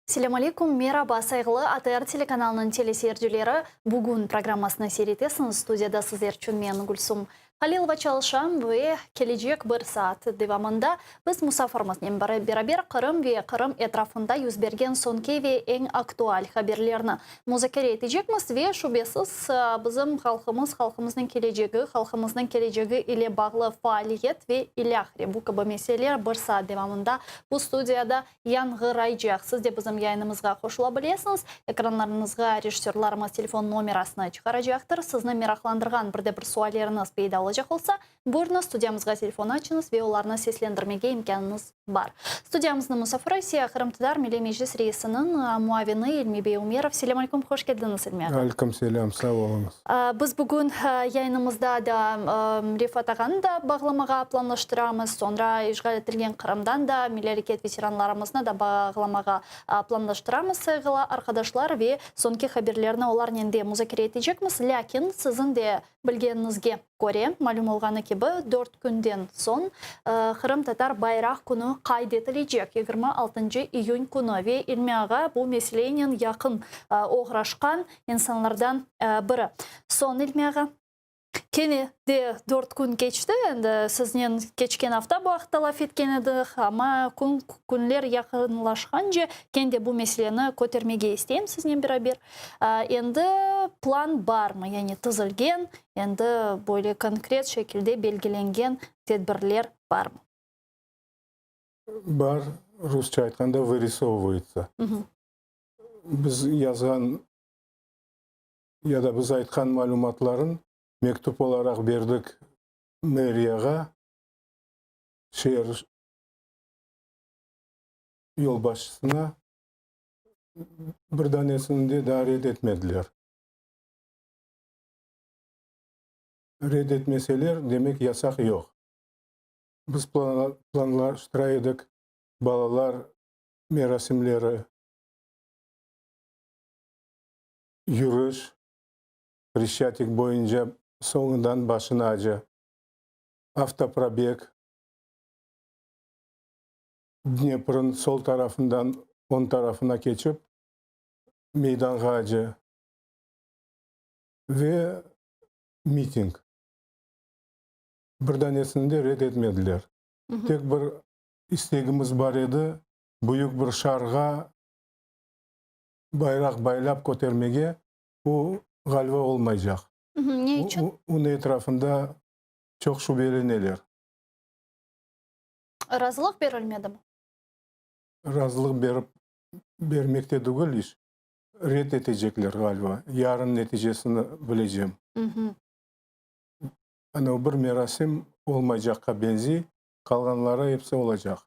Selâm aleyküm, meraba, sayğılı ATR telekanalınıñ teleseyircileri! Bugün programmasını seyir etesiñiz. Studiyada sizler içün men, Gülsum Halilova çalışam ve kelecek bir saat devamında biz musafirmiznen beraber Qırım ve Qırım etrafında yüz bergen soñki ve eñ aktual haberlerni muzakere etecekmiz ve, şübesiz, bizim halqımız, halqımıznıñ kelecegi, halqımıznıñ kelecegi ile bağlı faaliyet ve ilâhre bu kibi meseleler bir saat devamında bu studiyada Yañğıraycaq. Siz de bizim yayınımızğa qoşula bilesiñiz. Ekranlarıñızğa rejissörlarımız telefon nomerasını çıqaracaqtır. Sizni meraqlandırğan bir de bir sualleriñiz peyda olacaq olsa, buyurıñız, studiyamızğa telefon açıñız ve olarnı seslendirmege imkânıñız bar. Studiyamıznıñ musafiri ise Qırımtatar Milliy Meclis reisiniñ muavini İlmi bey Umerov. Selâm aleyküm, hoş keldiñiz, İlmi ağa. Aleyküm selâm, sağ oluñız. Biz bugün yayınımızda da Refat ağanı da bağlamağa planlaştıramız, soñra işğal etilgen Qırımdan da milliy areket veteranlarımıznı da bağlamağa planlaştıramız, sayğılı arqadaşlar, ve soñki haberlerni olarnen de muzakere etecekmiz. Lâkin siziñ de bilgeniñizge köre, malüm olğanı kibi, dört künden soñ Qırımtatar bayraq künü qayd etilecek, 26 iyün künü, ve İlmi ağa bu meselenen yaqın oğraşqan insanlardan biri. Soñ, İlmi ağa, kene de dört kün keçti, endi siznen keçken afta bu aqta laf etken edik, amma kün, künler yaqınlaşqance kene de bu meseleni kötermege isteyim siznen beraber. Endi plan barmı, yani tizilgen, endi böyle konkret şekilde belgilengen tedbirler barmı? Bar, rusça aytqanda, vırisovyvayıtsa. Biz yazğan ya da biz aytqan malümatların mektüp olaraq berdik meriyağa, şeer yolbaşçısına, bir danesini de daa red etmediler. Red etmeseler, demek yasaq yoq. Biz planlaştıra edik, balalar merasimleri, yürüş, Hreşçatik boyunca soñundan başına acı, avtoprobeg, Dneprın sol tarafından oñ tarafına keçip, meydanğa acı ve miting. Bir danesini de red etmediler. Tek bir istegimiz bar edi, büyük bir şarğa bayraq baylap kötermege, o, ğaliba, olmaycaq. Ne içün? Onıñ etrafında çoq şübeleneler. Razılıq berilmedimi? Razılıq berip, bermekte degil iş, red etecekler, ğaliba. Yarın neticesini bilecem. Ana o bir merasim olmaycaqqa benziy, qalğanları episi olacaq.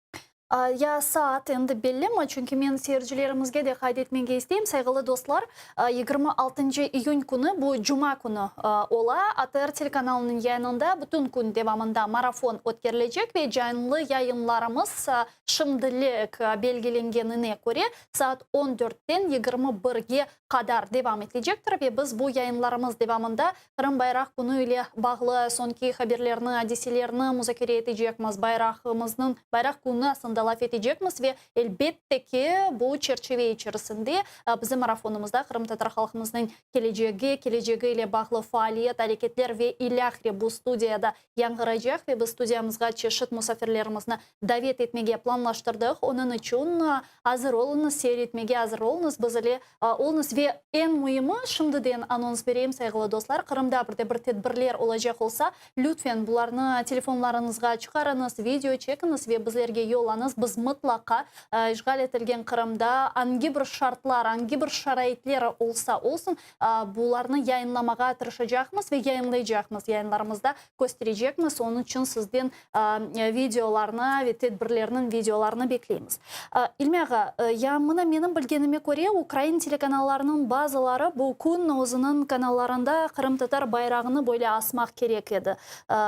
Ya saat endi bellimi? Çünki men seyircilerimizge de qayd etmege isteyim, sayğılı dostlar, 26 iyün künü, bu cuma künü ola, ATR telekanalınıñ yayınında bütün kün devamında marafon ötkerilecek ve canlı yayınlarımız şimdilik belgilengenine köre saat on dörtten 21-ge qadar devam etilecektir ve biz bu yayınlarımız devamında Qırım bayraq künü ile bağlı soñki haberlerni, adiselerni muzakere etecekmiz, bayrağımıznıñ bayraq künü aslında laf etecekmiz ve, elbette ki, bu çerçive içerisinde bizim marafonımızda qırımtatar halqımıznıñ kelecegi, kelecegi ile bağlı faaliyet, areketler ve ilâhre bu studiyada yañğıraycaq ve biz studiyamızğa çeşit musafirlerimizni davet etmege planlaştırdıq. Onıñ içün azır oluñız, seyir etmege azır oluñız, biz ile oluñız ve eñ müimi, şimdiden anons bereyim, sayğılı dostlar, Qırımda bir de bir tedbirler olacaq olsa, lütfen, bularnı telefonlarıñızğa çıqarıñız, video çekiñiz ve bizlerge yollañız, biz mıtlaqa işğal etilgen Qırımda angi bir şartlar, angi bir şaraitler olsa olsun, Bularnı yayınlamağa tırışacaqmız ve yayınlaycaqmız, yayınlarımızda kösterecekmiz. Onıñ içün sizden videolarnı ve tedbirlerniñ videolarını bekleymiz. İlmi ağa, ya mına menim bilgenime köre, ukrain telekanallarınıñ bazıları bu kün özüniñ kanallarında qırımtatar bayrağını böyle asmaq kerek edi.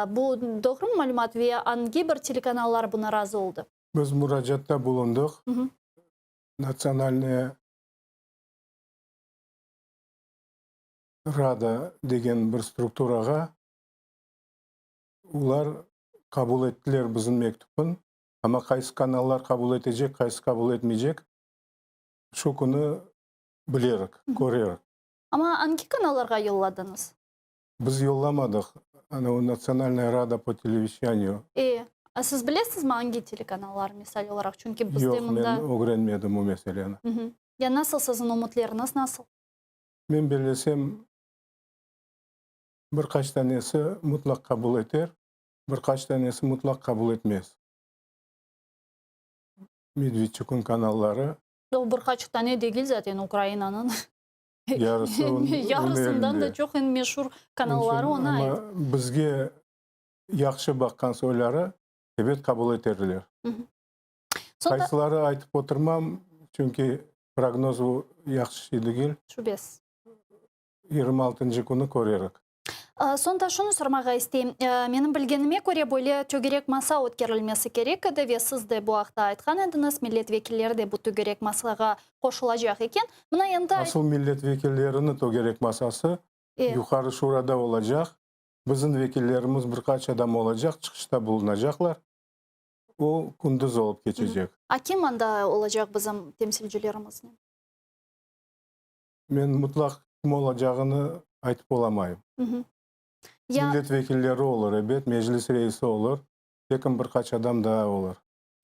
Bu doğrumı malümat ve angi bir telekanallar buna razı oldı? Biz muracaatta bulundıq. Natsionalnaya Rada degen bir strukturağa, olar qabul ettiler bizim mektüpin, amma qaysı kanallar qabul etecek, qaysı qabul etmeycek. Şu künü bilerik, körerik. Amma angi kanallarğa yolladıñız? Biz yollamadıq, ana o Natsionalnaya rada po televeşçaniyu. E, a siz bilesizmi angi telekanallar, misal olaraq, çünki bizde Yoq, mında. men ögrenmedim o meseleni. Ya nasıl siziñ ümütleriñiz nasıl? Men bellesem, bir qaç tanesi mutlaq qabul eter, bir qaç tanesi mutlaq qabul etmez. Medvedçuknıñ kanalları. O bir qaç tane degil zaten Ukrainanıñ Yarısı onıñ yarısından da elinde. çoq eñ meşur kanalları Onıñ içün, oña ait. Amma bizge yahşı baqqan soyları ebet qabul eterler. Soñra Qaysıları aytıp oturmam, çünki prognoz o yahşı şey degil. Şübesiz. 26-ncı künü körerik. Soñra şunı sormağa isteyim. Menim bilgenime köre, böyle tögerek masa ötkerilmesi kerek edi ve siz de bu aqta aytqan ediñiz, millet vekilleri de bu tögerek masağa qoşulacaq eken. Mına endi. Asıl millet vekillerini tögerek masası Yuqarı Şurada olacaq. Bizim vekillerimiz bir qaç adam olacaq, çıqışta bulunacaqlar. O kündüz olıp keçecek. A kim anda olacaq bizim temsilcilerimiznen? Men mutlaq kim olacağını aytıp olamayım. Ya Millet vekilleri olur, ebet, Meclis reisi olur, belkim bir qaç adam daa olur.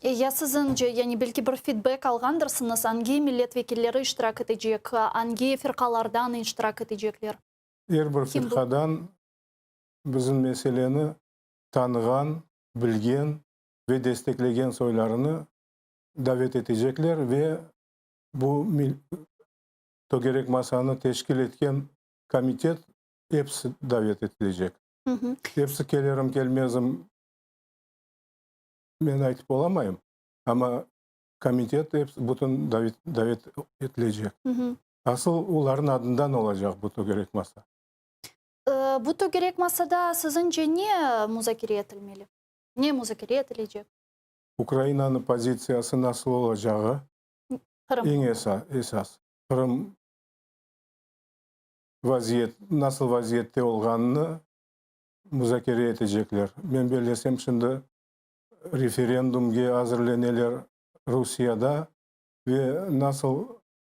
Ya siziñce, yani belki bir feedback alğandırsıñız, angi millet vekilleri iştirak etecek, angi firqalardan iştirak etecekler? Er bir Kim bu? firqadan bizim meseleni tanığan, bilgen ve desteklegen soylarını davet etecekler ve bu tögerek masanı teşkil etken komitet episi davet etilecek. Episi kelirim, kelmezim men aytıp olamayım, amma komitet episi, bütün davet etilecek. Asıl olarnıñ adından olacaq bu tögerek masa. Bu tögerek masada siziñce ne muzakere etilmeli? Ne muzakere etilecek? Ukrainanıñ pozitsiyası nasıl olacağı. Qırım. Eñ esas. Qırım vaziyet, nasıl vaziyette olğanını muzakere etecekler. Men bellesem, şimdi referendumge azırleneler Rusiyada ve nasıl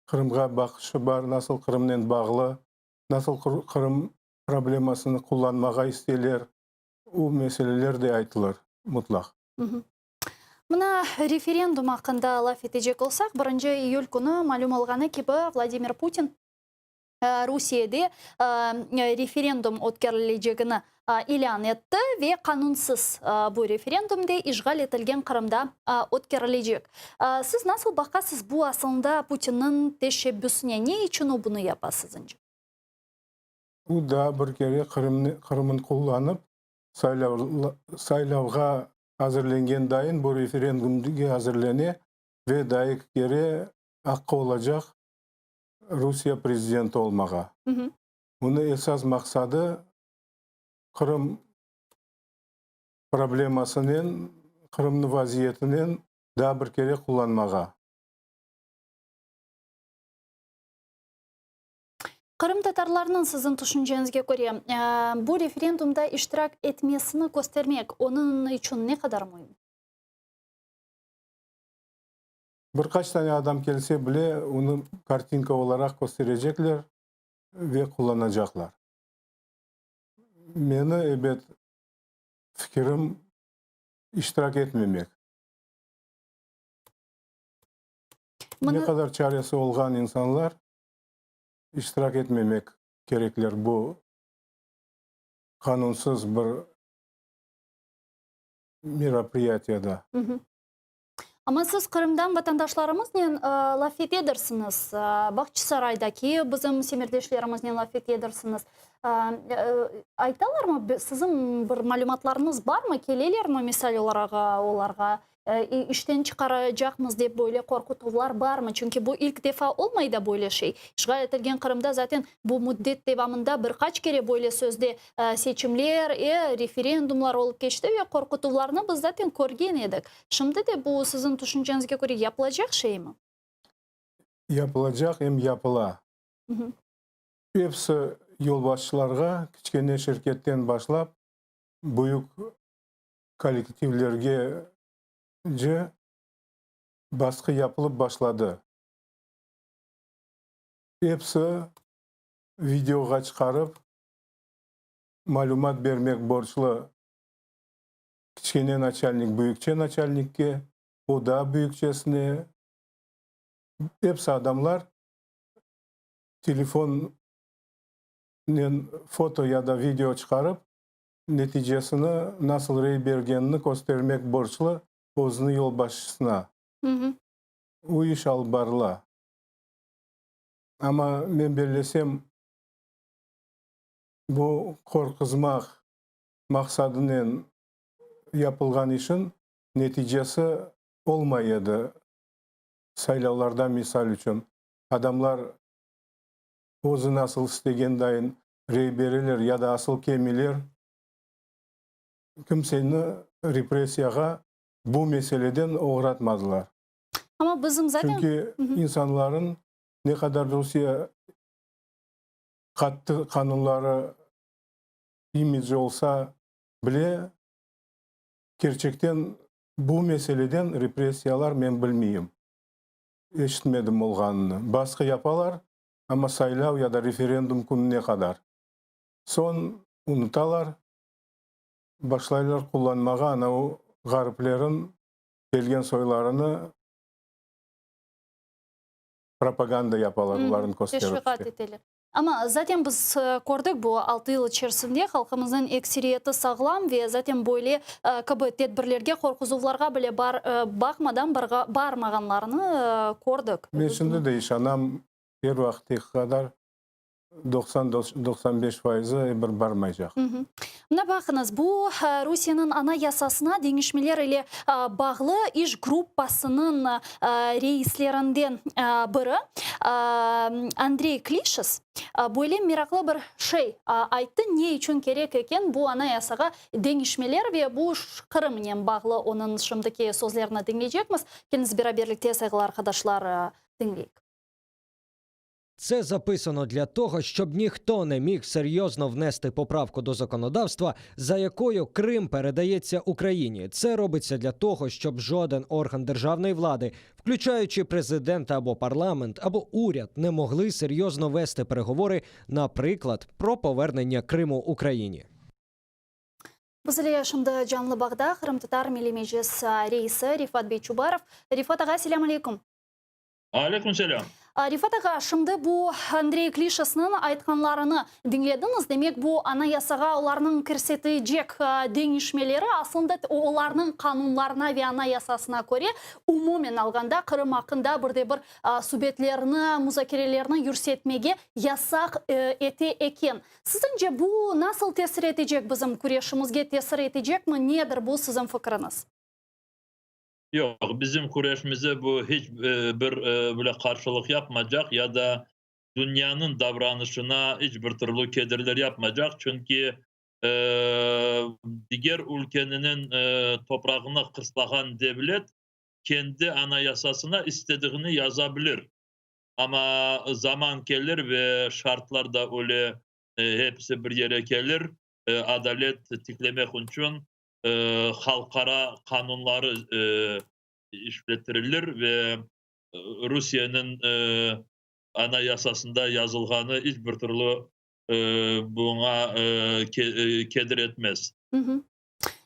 Qırımğa baqışı bar, nasıl Qırımnen bağlı, nasıl Qırım problemasını qullanmağa isteyler, o meseleler de aytılır mutlaq. Mına referendum aqqında laf etecek olsaq, birinci iyül künü malüm olğanı kibi, Vladimir Putin Rusiyede referendum ötkerilecegini ilân etti ve qanunsız bu referendum de işğal etilgen Qırımda ötkerilecek. Siz nasıl baqasız bu asılında Putinniñ teşebbüsine? Ne içün o bunı yapa siziñce? O daa bir kere Qırımnı qullanıp, saylavğa azırlengen dayın bu referendumge azırlene ve daa eki kere aqqı olacaq Rusiye prezidenti olmağa. Bunı esas maqsadı Qırım problemasınen, Qırımnıñ vaziyetinen daa bir kere qullanmağa. Qırımtatarlarnıñ, siziñ tüşünceñizge köre, bu referendumda iştirak etmesini köstermek onıñ içün ne qadar müim? Bir qaç tane adam kelse bile, onı kartinka olaraq kösterecekler ve qullanacaqlar. Meni, ebet, fikirim, iştirak etmemek. Ne qadar çaresi olğan insanlar iştirak etmemek kerekler bu qanunsız bir meropriyatiyada. Amma siz Qırımdan vatandaşlarımıznen laf etedirsiñiz, Bağçasaraydaki bizim semerdeşlerimiznen laf etedirsiñiz. Aytalarmı, siziñ bir malümatlarıñız barmı, kelelermi, misal olaraq, olarğa İşten çıqaracaqmız dep böyle qorqutuvlar barmı? Çünki bu ilk defa olmay da böyle şey. İşğal etilgen Qırımda zaten bu müddet devamında bir qaç kere böyle sözde seçimler, referendumlar olıp keçti ve qorqutuvlarnı biz zaten körgen edik. Şimdi de bu siziñ tüşünceñizge köre yapılacaq şeymi? Yapılacaq em yapıla. Episi yolbaşçılarğa, kiçkene şirketten başlap, büyük kollektivlergece basqı yapılıp başladı. Episi videoğa çıqarıp malümat bermek borclu kiçkene naçalnik büyükçe naçalnikke, o daa büyükçesine, episi adamlar telefonnen foto ya da video çıqarıp, neticesini, nasıl rey bergenini köstermek borclu özüniñ yolbaşçısına. O iş alıp barıla. Amma men bellesem, bu qorquzmaq maqsadınen yapılğan işin neticesi olmay edi. Saylavlarda, misal içün, adamlar özü nasıl istegen dayın rey bereler ya da asıl kelmeyler, kimseni repressiyağa bu meseleden oğratmadılar. Amma bizim zaten... Çünki insanların ne qadar Rusiye qattı qanunları imidji olsa bile, kerçekten bu meseleden repressiyalar men bilmeyim, eşitmedim olğanını. Basqı yapalar, amma saylav ya da referendum kününe qadar. Soñ unutalar, başlaylar qullanmağa ana o ğariplerin kelgen soylarını propaganda yapalar, olarnı kösterip. Teşviqat eteler. Amma zaten biz kördik, bu altı yıl içerisinde halqımıznıñ ekseriyeti sağlam ve zaten böyle kibi tedbirlerge, qorquzuvlarğa bile baqmadan barmağanlarını kördik. Men şimdi de işanam, er vaqıttaki qadar 90-95 fayızı bir barmaycaq. Mına baqıñız, bu Rusiyeniñ Anayasasına deñişmeler ile bağlı iş gruppasınıñ reislerinden biri Andrey Klişas böyle meraqlı bir şey ayttı, ne içün kerek eken bu Anayasağa deñişmeler ve bu Qırımnen bağlı onıñ şimdiki sözlerini diñleycekmiz. Keliñiz beraberlikte, sayğılı arqadaşlar, diñleyik. Це записано для того, щоб ніхто не міг серйозно внести поправку до законодавства, за якою Крим передається Україні. Це робиться для того, щоб жоден орган державної влади, включаючи президента або парламент, або уряд, не могли серйозно вести переговори, наприклад, про повернення Криму Україні. Biz ile şimdi canlı bağda Qırımtatar Milliy Meclis reisi Refat bey Çubarov. Refat ağa, selâm aleyküm. Aleyküm selâm. Refat ağa, şimdi bu Andrey Klişasnıñ aytqanlarını diñlediñiz. Demek, bu Anayasağa olarnıñ kirsetecek deñişmeleri aslında olarnıñ qanunlarına ve Anayasasına köre, umumen alğanda, Qırım aqqında bir de bir subetlerni, muzakerelerni yürsetmege yasaq ete eken. Siziñce, bu nasıl tesir etecek bizim küreşimizge, tesir etecekmi, nedir bu siziñ fikriñiz? Yoq, bizim küreşimize bu hiç bir bile qarşılıq yapmaycaq ya da dünyanıñ davranışına iç bir türlü kederler yapmaycaq, çünki diger ülkeniniñ toprağını qırslağan devlet kendi anayasasına istediğini yaza bilir. Amma zaman kelir ve şartlar da öyle hepsi bir yere kelir, adalet tiklemek içün halqara qanunları işletilir ve Rusiyeniñ Anayasasında yazılğanı iç bir türlü buña keder etmez.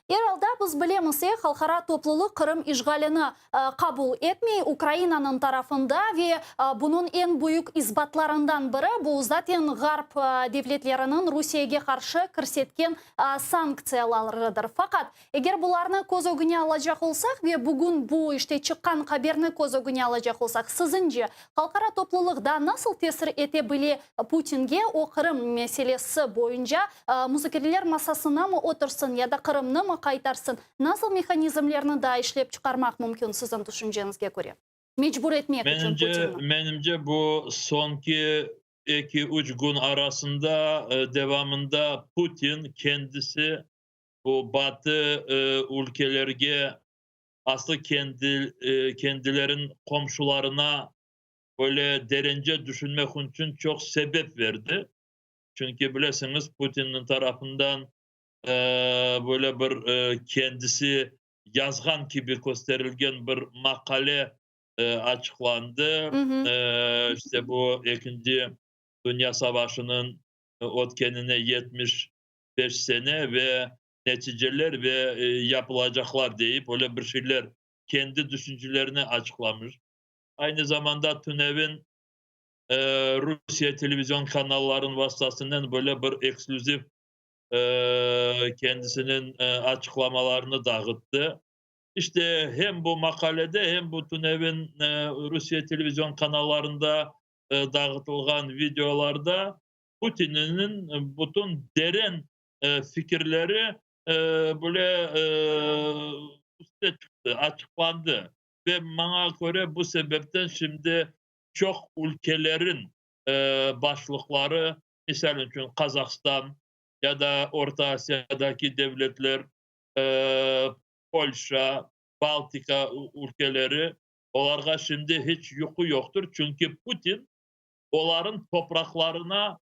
Er alda biz bilemiz, halqara toplulıq Qırım işğalini qabul etmey, Ukrainanıñ tarafında ve bunıñ eñ büyük isbatlarından biri bu zaten Ğarp devletleriniñ Rusiyege qarşı kirsetken sanktsiyalarıdır. Faqat, eger bularnı köz ögüne alacaq olsaq ve bugün bu işte çıqqan haberni köz ögüne alacaq olsaq, siziñce, halqara toplulıq daa nasıl tesir ete bile Putinge, o Qırım meselesi boyunca muzakereler masasınamı otursın ya da Qırımnımı qaytarsın, nasıl mehanizmlerni daa işlep çıqarmaq mümkün siziñ tüşünceñizge köre, mecbur etmek içün Putinni? Menimce, bu soñki eki-üç kün arasında devamında Putin kendisi bu Batı ülkelerge, aslı kendi kendilerin qomşularına böyle derence düşünmek içün çoq sebep berdi. Çünki bilesiñiz, Putinniñ tarafından böyle bir kendisi yazğan kibi kösterilgen bir maqale. Açıqlandı. İşte bu Ekinci Dünya Savaşınıñ ötkenine 75 sene ve neticeler ve yapılacaqlar deyip, öyle bir şeyler kendi düşüncelerini açıqlamış. Aynı zamanda tünevin Rusiye televizion kanallarınıñ vastasınen böyle bir eksklüziv kendisiniñ açıqlamalarını dağıttı. İşte hem bu maqalede, hem bu tünevin Rusiye televizion kanallarında dağıtılğan videolarda Putinniñ bütün deren fikirleri böyle üste çıqtı, açıqlandı. Ve maña köre, bu sebepten şimdi çoq ülkelerin başlıqları, misal içün Qazahstan ya da Orta Asiyadaki devletler, Polşa, Baltika ülkeleri, olarğa şimdi hiç yuqu yoqtır, çünki Putin oların topraqlarına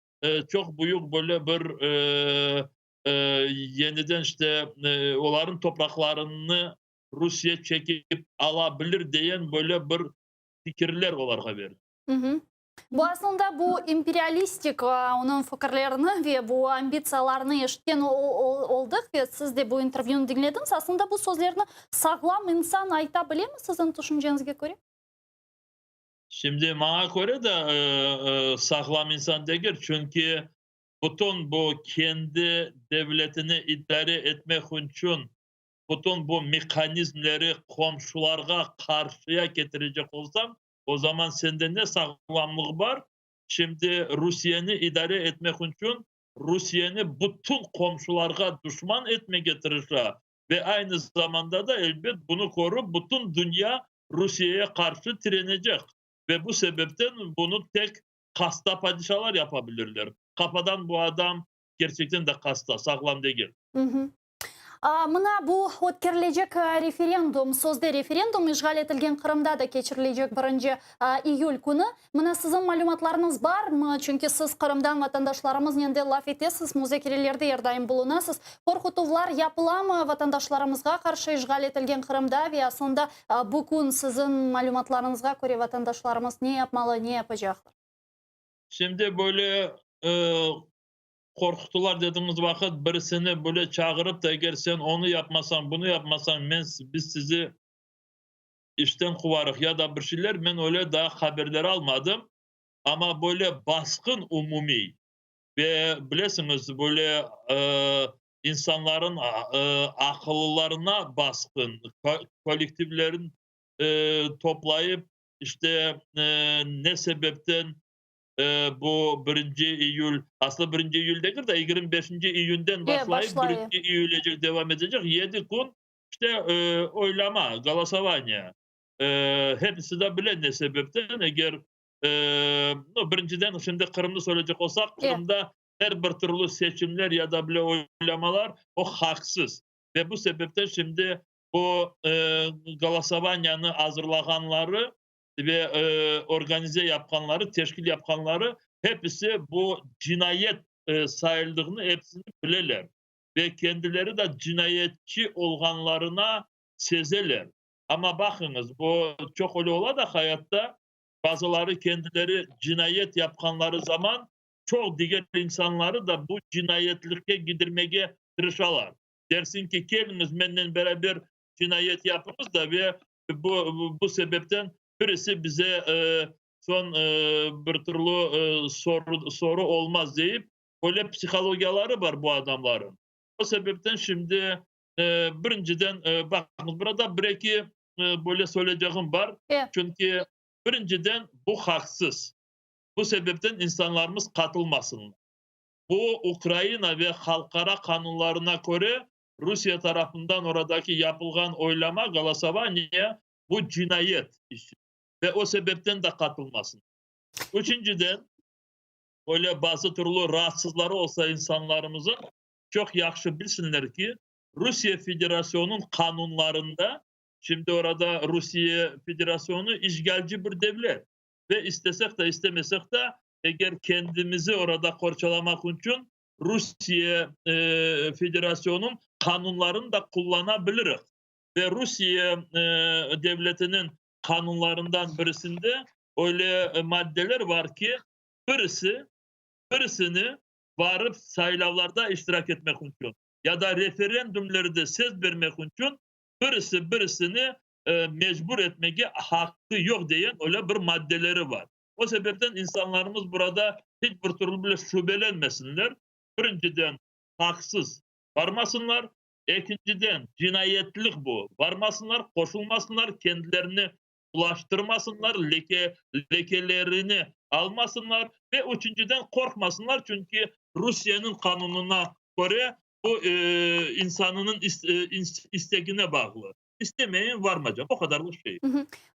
çoq büyük böyle bir yeniden işte oların topraqlarını Rusiye çekip ala bilir degen böyle bir fikirler olarğa berdi. Bu aslında bu imperialistik onıñ fikirlerini ve bu ambitsiyalarını eşitken oldıq ve siz de bu intervyunı diñlediñiz. Aslında bu sözlerni sağlam insan ayta bilemi siziñ tüşünceñizge köre? Şimdi maña köre de sağlam insan degil, çünki bütün bu kendi devletini idare etmek içün bütün bu mehanizmleri qomşularğa qarşıya ketirecek olsañ, o zaman sende ne sağlamlıq bar? Şimdi Rusiyeni idare etmek içün Rusiyeni bütün qomşularğa duşman etmege tırışa ve aynı zamanda da elbet bunı körip bütün dünya Rusiyeye qarşı tirenecek ve bu sebepten bunı tek hasta padişalar yapa bilirler. Qafadan bu adam kerçekten de hasta, sağlam degil. Mına bu ötkerilecek referendum, sözde referendum işğal etilgen Qırımda da keçirilecek birinci iyül künü. Mına siziñ malümatlarıñız barmı? Çünki siz Qırımdan vatandaşlarımıznen de laf etesiz, muzakerelerde er daim bulunasız. Qorqutuvlar yapılamı vatandaşlarımızğa qarşı işğal etilgen Qırımda ve aslında bu kün siziñ malümatlarıñızğa köre vatandaşlarımız ne yapmalı, ne yapacaqlar? Şimdi böyle qorqutular dediñiz vaqıt birisini böyle çağırıp da eger sen onı yapmasañ, bunı yapmasañ, men, biz sizi işten quvarıq ya da bir şeyler, men öyle daa haberler almadım. Amma böyle basqın umumiy ve bilesiñiz, böyle insanların aqıllılarına basqın, kollektivlerin toplayıp, işte ne sebepten bu birinci iyül, aslı birinci iyül degil de, 25-nci iyünden başlayıp birinci iyülece devam edecek 7 kün işte oylama, голосование. Hepisi de bile ne sebepten, eger, no, birinciden şimdi Qırımnı söyleycek olsaq, Qırımda her bir türlü seçimler ya da bile oylamalar o haqsız. Ve bu sebepten şimdi bu голосованиянı azırlağanları ve organize yapqanları, teşkil yapqanları hepisi bu cinayet sayıldığını hepsini bileler. Ve kendileri de cinayetçi olğanlarına sezeler. Amma baqıñız, bu çoq öyle ola da hayatta, bazıları kendileri cinayet yapqanları zaman çoq diger insanları da bu cinayetlikke gidirmege tırışalar. Dersiñ ki, keliñiz mennen beraber cinayet yapıñız da ve bu sebepten birisi bize soñ bir türlü soru olmaz deyip, öyle psihologiyaları bar bu adamların. O sebepten şimdi birinciden baqıñız, burada bir-eki böyle söyleycegim bar. Çünki birinciden bu haqsız. Bu sebepten insanlarımız qatılmasınlar. Bu Ukraina ve halqara qanunlarına köre Rusiye tarafından oradaki yapılğan oylama, голосование, bu cinayet işi. Ve o sebepten de qatılmasın. Üçünciden, öyle bazı türlü raatsızları olsa insanlarımızın, çoq yahşı bilsinler ki, Rusiye Federasyonunıñ qanunlarında, şimdi orada Rusiye Federasyonu işgalci bir devlet ve istesek de istemesek de, eger kendimizi orada qorçalamaq içün Rusiye Federasyonunıñ qanunlarını da qullana bilirik. Ve Rusiye devletiniñ qanunlarından birisinde öyle maddeler var ki, birisi birisini barıp saylavlarda iştirak etmek içün ya da referendumlerde ses bermek içün birisi birisini mecbur etmege haqqı yoq degen öyle bir maddeleri bar. O sebepten insanlarımız burada hiç bir türlü bile şübelenmesinler. Birinciden, haqsız barmasınlar. Ekinciden, cinayetlik bu. Barmasınlar, qoşulmasınlar, kendilerini bulaştırmasınlar, leke, lekelerini almasınlar ve üçünciden, qorqmasınlar, çünki Rusiyeniñ qanunına köre bu insanınıñ istegine bağlı. İstemeyim, varmaycam. O qadarlıq şey.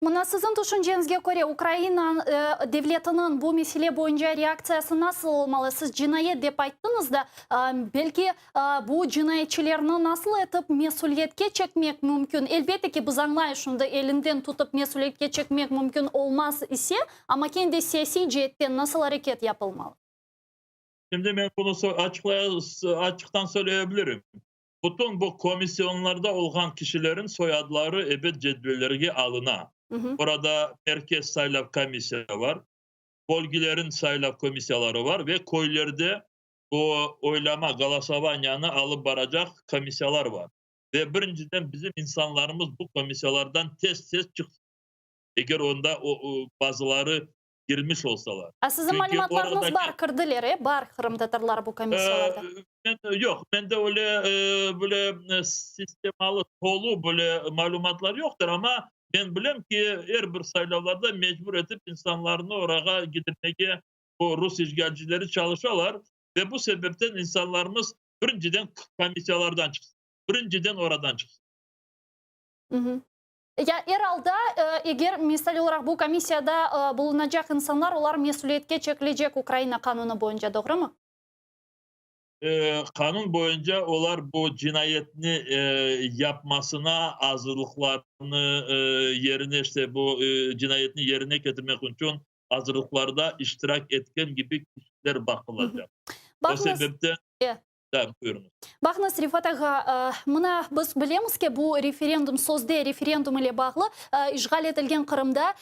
Mına siziñ tüşünceñizge köre, Ukraina devletiniñ bu mesele boyunca reaktsiyası nasıl olmalı? Siz cinayet dep ayttıñız da, belki bu cinayetçilerni nasıl etip mesüliyetke çekmek mümkün? Elbette ki, biz añlayız, şimdi elinden tutıp mesüliyetke çekmek mümkün olmaz ise, amma kene de siyasiy ceetten nasıl areket yapılmalı? Şimdi men bunı açıqtan söyleyebilirim. Bütün bu komisyonlarda olğan kişilerin soyadları ebet cedvellerge alına. Burada Merkez saylav komissiya var, bölgelerin saylav komissiyaları var ve köylerde bu oylama, golosovaniyanı alıp baracaq komissiyalar var. Ve birinciden bizim insanlarımız bu komissiyalardan tez-tez çıqsın, eger onda bazıları kirmiş olsalar. A siziñ malümatlarıñız bar, kirdiler, e, bar qırımtatarlar bu komissiyalarda? Men, yoq, mende öyle, böyle sistemalı, tolu böyle malümatlar yoqtır, amma men bilem ki, er bir saylavlarda mecbur etip insanlarnı orağa gidirmege bu rus işğalcileri çalışalar ve bu sebepten insanlarımız birinciden komissiyalardan çıqsın, birinciden oradan çıqsın. Ya er alda, eger, misal olaraq, bu komissiyada bulunacaq insanlar, olar mesüliyetke çekilecek Ukraina qanunı boyunca, doğrumı? Qanun boyunca olar bu cinayetni yapmasına azırlıqlarnı yerine, işte, bu cinayetni yerine ketirmek içün azırlıqlarda iştirak etken kibi kişiler baqılacaq. O sebepten Da, buyurıñız. Baqıñız, Refat ağa, mına biz bilemiz ki, bu referendum, sözde referendum ile bağlı işğal etilgen Qırımda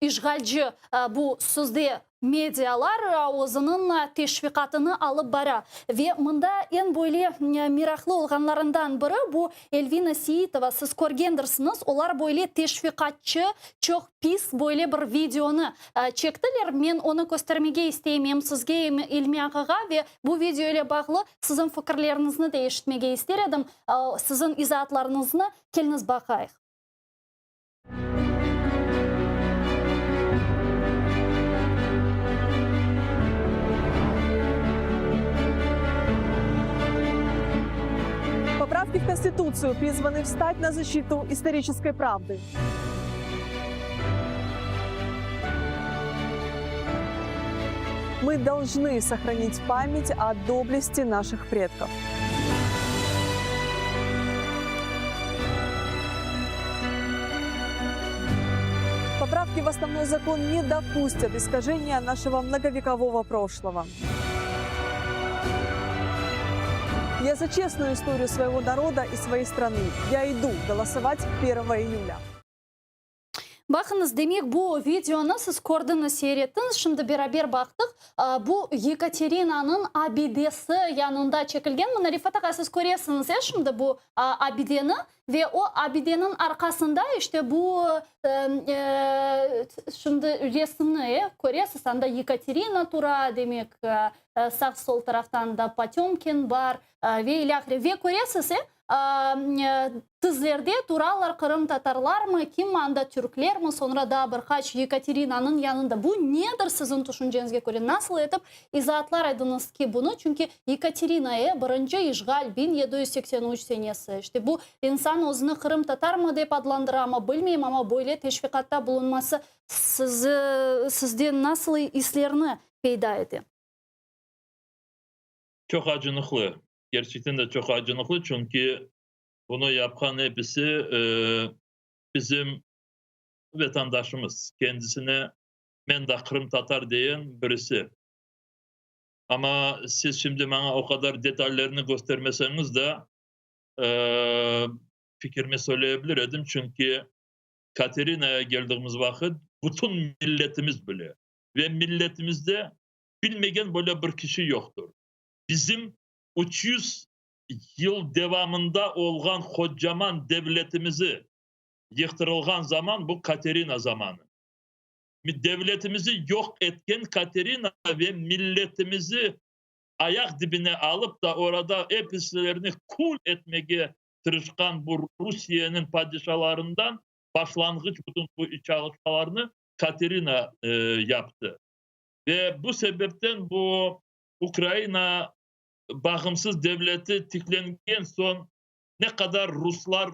işğalci bu sözde medialar özüniñ teşviqatını alıp bara. Ve mında eñ böyle meraqlı olğanlarından biri bu Elvina Seitova, siz körgendirsiñiz, olar böyle teşviqatçı, çoq pis böyle bir videonı çektiler. Men onı köstermege isteyim em sizge, em İlmi ağağa ve bu video ile bağlı siziñ fikirleriñizni de eşitmege ister edim, siziñ izaatlarıñıznı. Keliñiz baqayıq. Поправки в Конституцию призваны встать на защиту исторической правды. Мы должны сохранить память о доблести наших предков. Поправки в основной закон не допустят искажения нашего многовекового прошлого. Я за честную историю своего народа и своей страны. Я иду голосовать 1 июля. Baqıñız, demek, bu videonı siz kördiñiz, seyir ettiñiz, şimdi beraber baqtıq. Bu Yekaterinanıñ abidesi yanında çekilgen. Mına, Refat ağa, siz köresiñiz, e, şimdi bu abideni ve o abideniñ arqasında işte bu şimdi resimni, e, köresiz, anda Yekaterina tura, demek, sağ-sol taraftan da Potemkin bar ve ilâhre. Ve köresiz, e, Tizlerde turalar qırımtatarlarmı, kim anda, türklermi, soñra daa bir qaç Yekaterinanıñ yanında. Bu nedir siziñ tüşünceñizge köre? Nasıl etip izaatlar ediñiz ki bunı? Çünki Yekaterina, e, birinci işğal, 1783 senesi. İşte bu insan özüni qırımtatarmı dep adlandıramı, bilmeyim, amma böyle teşviqatta bulunması sizi, sizde nasıl islerni peyda ete? Çoq acınıqlı. Kerçekten de çoq acınıqlı, çünki bunı yapqan episi bizim vatandaşımız, kendisine men de qırımtatar deyen birisi. Amma siz şimdi maña o qadar detallerni köstermeseñiz de, fikirimi söyleye bilir edim, çünki. Katerinaya geldiğimiz vaqıt bütün milletimiz bile ve milletimizde bilmegen böyle bir kişi yoqtur. Bizim 300 yıl devamında olğan qocaman devletimizi yıqtırılğan zaman bu Katerina zamanı. Devletimizi yoq etken Katerina ve milletimizi ayaq dibine alıp da orada episilerini kül etmege tırışqan bu Rusiyeniñ padişalarından başlanğıç bütün bu çalışmalarnı Katerina yaptı. Ve bu sebepten bu Ukraina bağımsız devleti tiklengen soñ ne qadar ruslar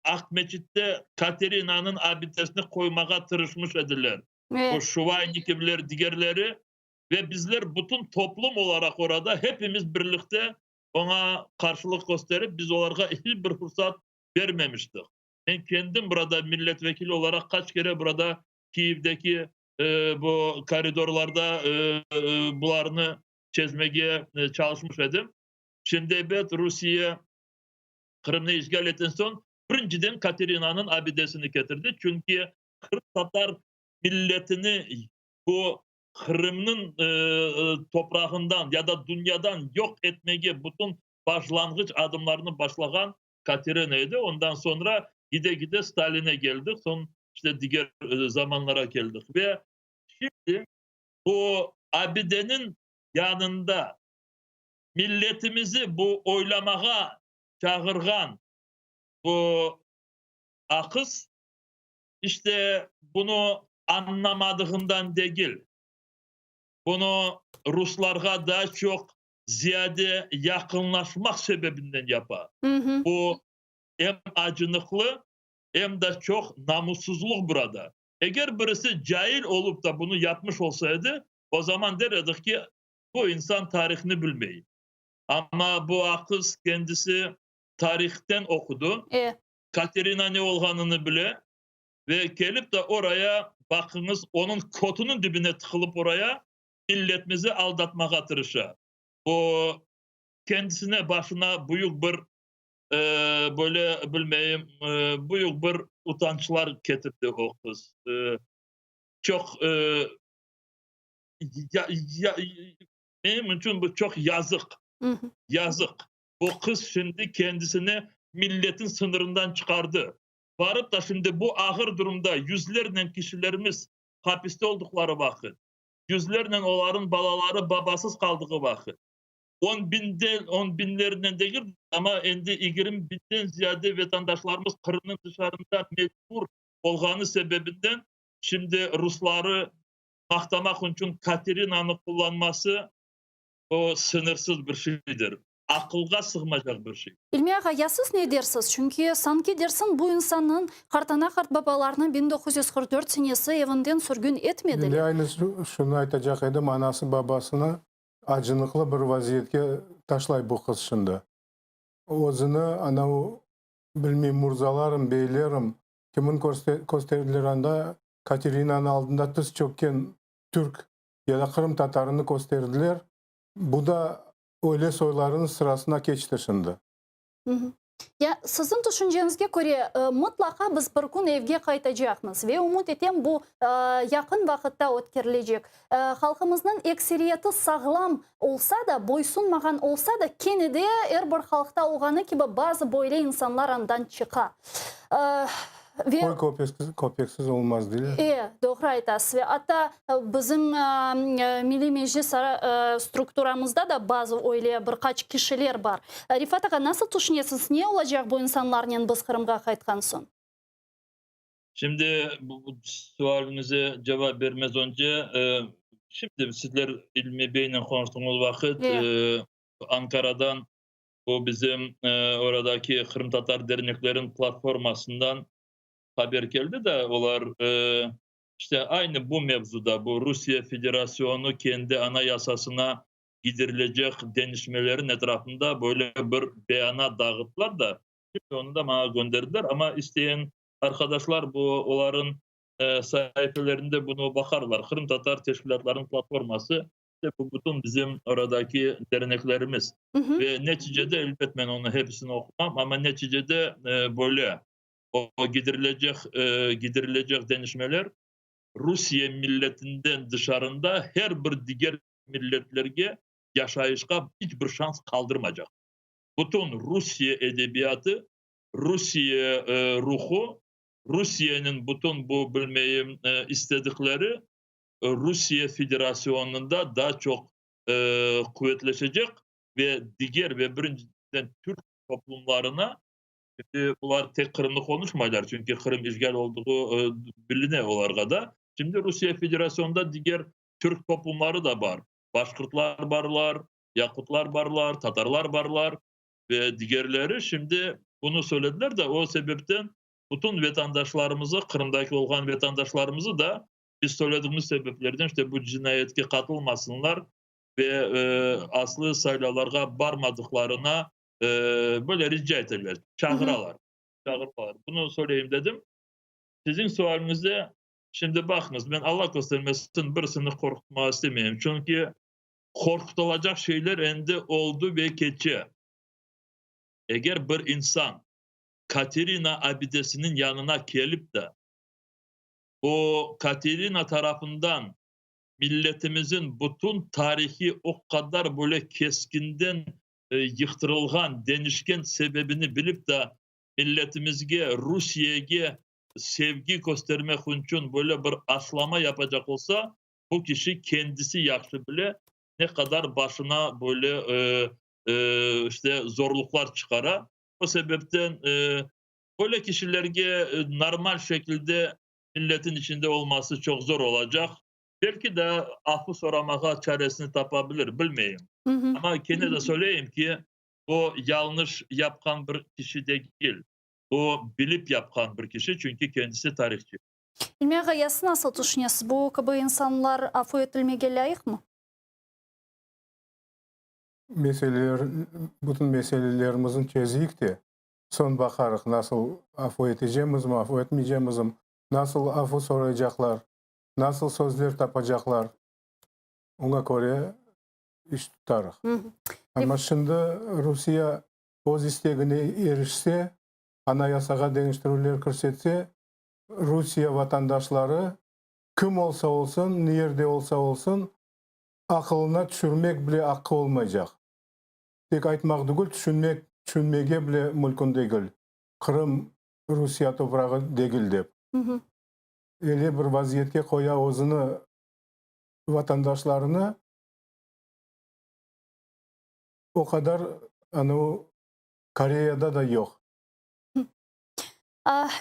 Aqmeçitte Katerinanıñ abidesini qoymağa tırışmış ediler. Bu Şuvaynikovler, digerleri ve bizler bütün toplum olaraq orada hepimiz birlikte oña qarşılıq kösterip, biz olarğa hiç bir fursat bermemiştik. Men kendim burada milletvekili olaraq qaç kere burada Kiyevdeki bu koridorlarda bularnı çezmege çalışmış edim. Şimdi ebet Rusiye Qırımnı işğal etken soñ birinciden Katerinanıñ abidesini ketirdi, çünki qırımtatar milletini bu Qırımnıñ toprağından ya da dünyadan yoq etmege bütün başlanğıç adımlarnı başlağan Katerina edi. Ondan soñra gide-gide Staline keldik, soñ işte diger zamanlara keldik. Ve şimdi bu abideniñ yanında milletimizi bu oylamağa çağırğan bu aqız, işte bunı añlamadığından degil, bunı ruslarğa daa çoq ziyade yaqınlaşmaq sebebinden yapa. Bu em acınıqlı, em de çoq namussızlıq burada. Eger birisi cail olıp da bunı yapmış olsa edi, o zaman der edik ki, bu insan tarihni bilmey. Amma bu aqız kendisi tarihten oqudı, Katerina ne olğanını bile ve kelip de oraya, baqıñız, onıñ kötüniñ dibine tıqılıp oraya milletimizi aldatmağa tırışa. Bu kendisine başına büyük bir, böyle bilmeyim, büyük bir utançlar ketirdi o qız. Çoq, menim içün bu çoq yazıq, yazıq. Bu qız şimdi kendisini milletin sınırından çıqardı. Barıp da şimdi bu ağır durumda yüzlernen kişilerimiz hapiste olduqları vaqıt, yüzlernen olarnıñ balaları babasız qaldığı vaqıt, on binden, on biñlernen degil, amma endi 20 biñden ziyade vatandaşlarımız Qırımnıñ tışarında mecbur olğanı sebebinden şimdi rusları maqtamaq içün Katerinanı qullanması o sıñırsız bir şeydir, aqılğa sığmaycaq bir şey. İlmi ağa, ya siz ne dersiz? Çünki sanki dersiñ bu insannıñ qartana-qartbabalarını 1944 senesi evinden sürgün etmediler. Men de aynı şunı aytacaq edim, anası-babasını acınıqlı bir vaziyetke taşlay bu qız şimdi. Özüni anav, bilmeyim, murzalarım, beylerim, kimin kösterdiler anda, Katerinanıñ aldında tiz çökken türk ya da qırımtatarını kösterdiler, bu da öyle soylarınıñ sırasına keçti şimdi. Ya siziñ tüşünceñizge köre, mıtlaqa biz bir kün evge qaytacaqmız ve ümüt etem, bu yaqın vaqıtta ötkerilecek. Halqımıznıñ ekseriyeti sağlam olsa da, boysunmağan olsa da, kene de er bir halqta olğanı kibi bazı böyle insanlar andan çıqa. Ve Qoy köpeksiz olmaz deyler. E, doğru aytasız. Ve atta bizim Milliy Meclis strukturamızda da bazı öyle bir qaç kişiler bar. Refat ağa, nasıl tüşünesiñiz, ne olacaq bu insanlarnen biz Qırımğa qaytqan soñ? Şimdi bu sualiñize cevap bermez önce, şimdi sizler İlmi beynen qonuştığıñız vaqıt Ankaradan Bu bizim oradaki qırımtatar derneklerin platformasından haber keldi de, olar işte aynı bu mevzuda, bu Rusiye Federasyonu kendi Anayasasına gidirilecek deñişmelerin etrafında böyle bir beyanat dağıttılar da, şimdi onı da maña gönderdiler, amma isteyen arqadaşlar bu oların saifelerinde bunı baqarlar, Qırımtatar teşkilâtlarınıñ platforması. İşte bu bütün bizim oradaki derneklerimiz. Ve neticede, elbet men onı hepsini oqumam, amma neticede böyle. O gidirilecek, gidirilecek denişmeler Rusiye milletinden dışarında her bir diger milletlerge yaşayışqa iç bir şans qaldırmacaq. Bütün Rusiye edebiyatı, Rusiye ruhu, Rusiyeniñ bütün bu, bilmeyim, istedikleri Rusiye Federasyonında daa çoq quvetleşecek ve diger ve birinciden türk toplumlarına, şimdi bular tek Qırımnı qonuşmaylar, çünki Qırım işğal olduğı biline olarğa da, şimdi Rusiye Federasyonında diger türk toplumları da bar, başqırtlar barlar, yaqutlar barlar, tatarlar barlar ve digerleri, şimdi bunı söylediler de, o sebepten bütün vetandaşlarımızı, Qırımdaki olğan vetandaşlarımızı da biz söylediğimiz sebeplerden işte bu cinayetke qatılmasınlar ve aslı saylavlarğa barmadıqlarına böyle rica eteler, çağıralar. Çağırmalar. Bunı söyleyeyim dedim. Siziñ sualiñizde şimdi baqıñız, men Allah köstermesin birisini qorqutmağa istemeyim. Çünki qorqutılacaq şeyler endi oldı ve keçe. Eger bir insan Katerina abidesiniñ yanına kelip de, o Katerina tarafından milletimizin bütün tarihi o qadar böyle keskinden yıqtırılğan, denişken sebebini bilip de milletimizge, Rusiyege sevgi köstermek içün böyle bir aşlama yapacaq olsa, bu kişi kendisi yahşı bile, ne qadar başına böyle işte zorluqlar çıqara. O sebepten böyle kişilerge normal şekilde milletin içinde olması çoq zor olacaq. Belki de afu soramağa çaresini tapabilir, bilmeyim. Amma kene de söyleyim ki, o yañlış yapqan bir kişi degil. O bilip yapqan bir kişi, çünki kendisi tarihçi. İlmi ağa, ya siz nasıl tüşünesiz, bu kibi insanlar afu etilmege lâyıqmı? Meseleler, bütün meselelerimizni çezeyik de, soñ baqarıq, nasıl afu etecemizmi, afu etmeycemizmi, nasıl afu soraycaqlar, nasıl sözler tapacaqlar, oña köre iş tutarıq. Amma şimdi Rusiye öz istegine erişse, Anayasağa deñiştirüvler kirsetse, Rusiye vatandaşları kim olsa olsun, ne yerde olsa olsun, aqılına tüşürmek bile aqqı olmaycaq. Tek aytmaq tügül, tüşünmek, tüşünmege bile mülkün degil, Qırım Rusiye toprağı degil dep. Öyle bir vaziyetke qoya özüni, vatandaşlarını, o qadar anavı Koreyada da yoq.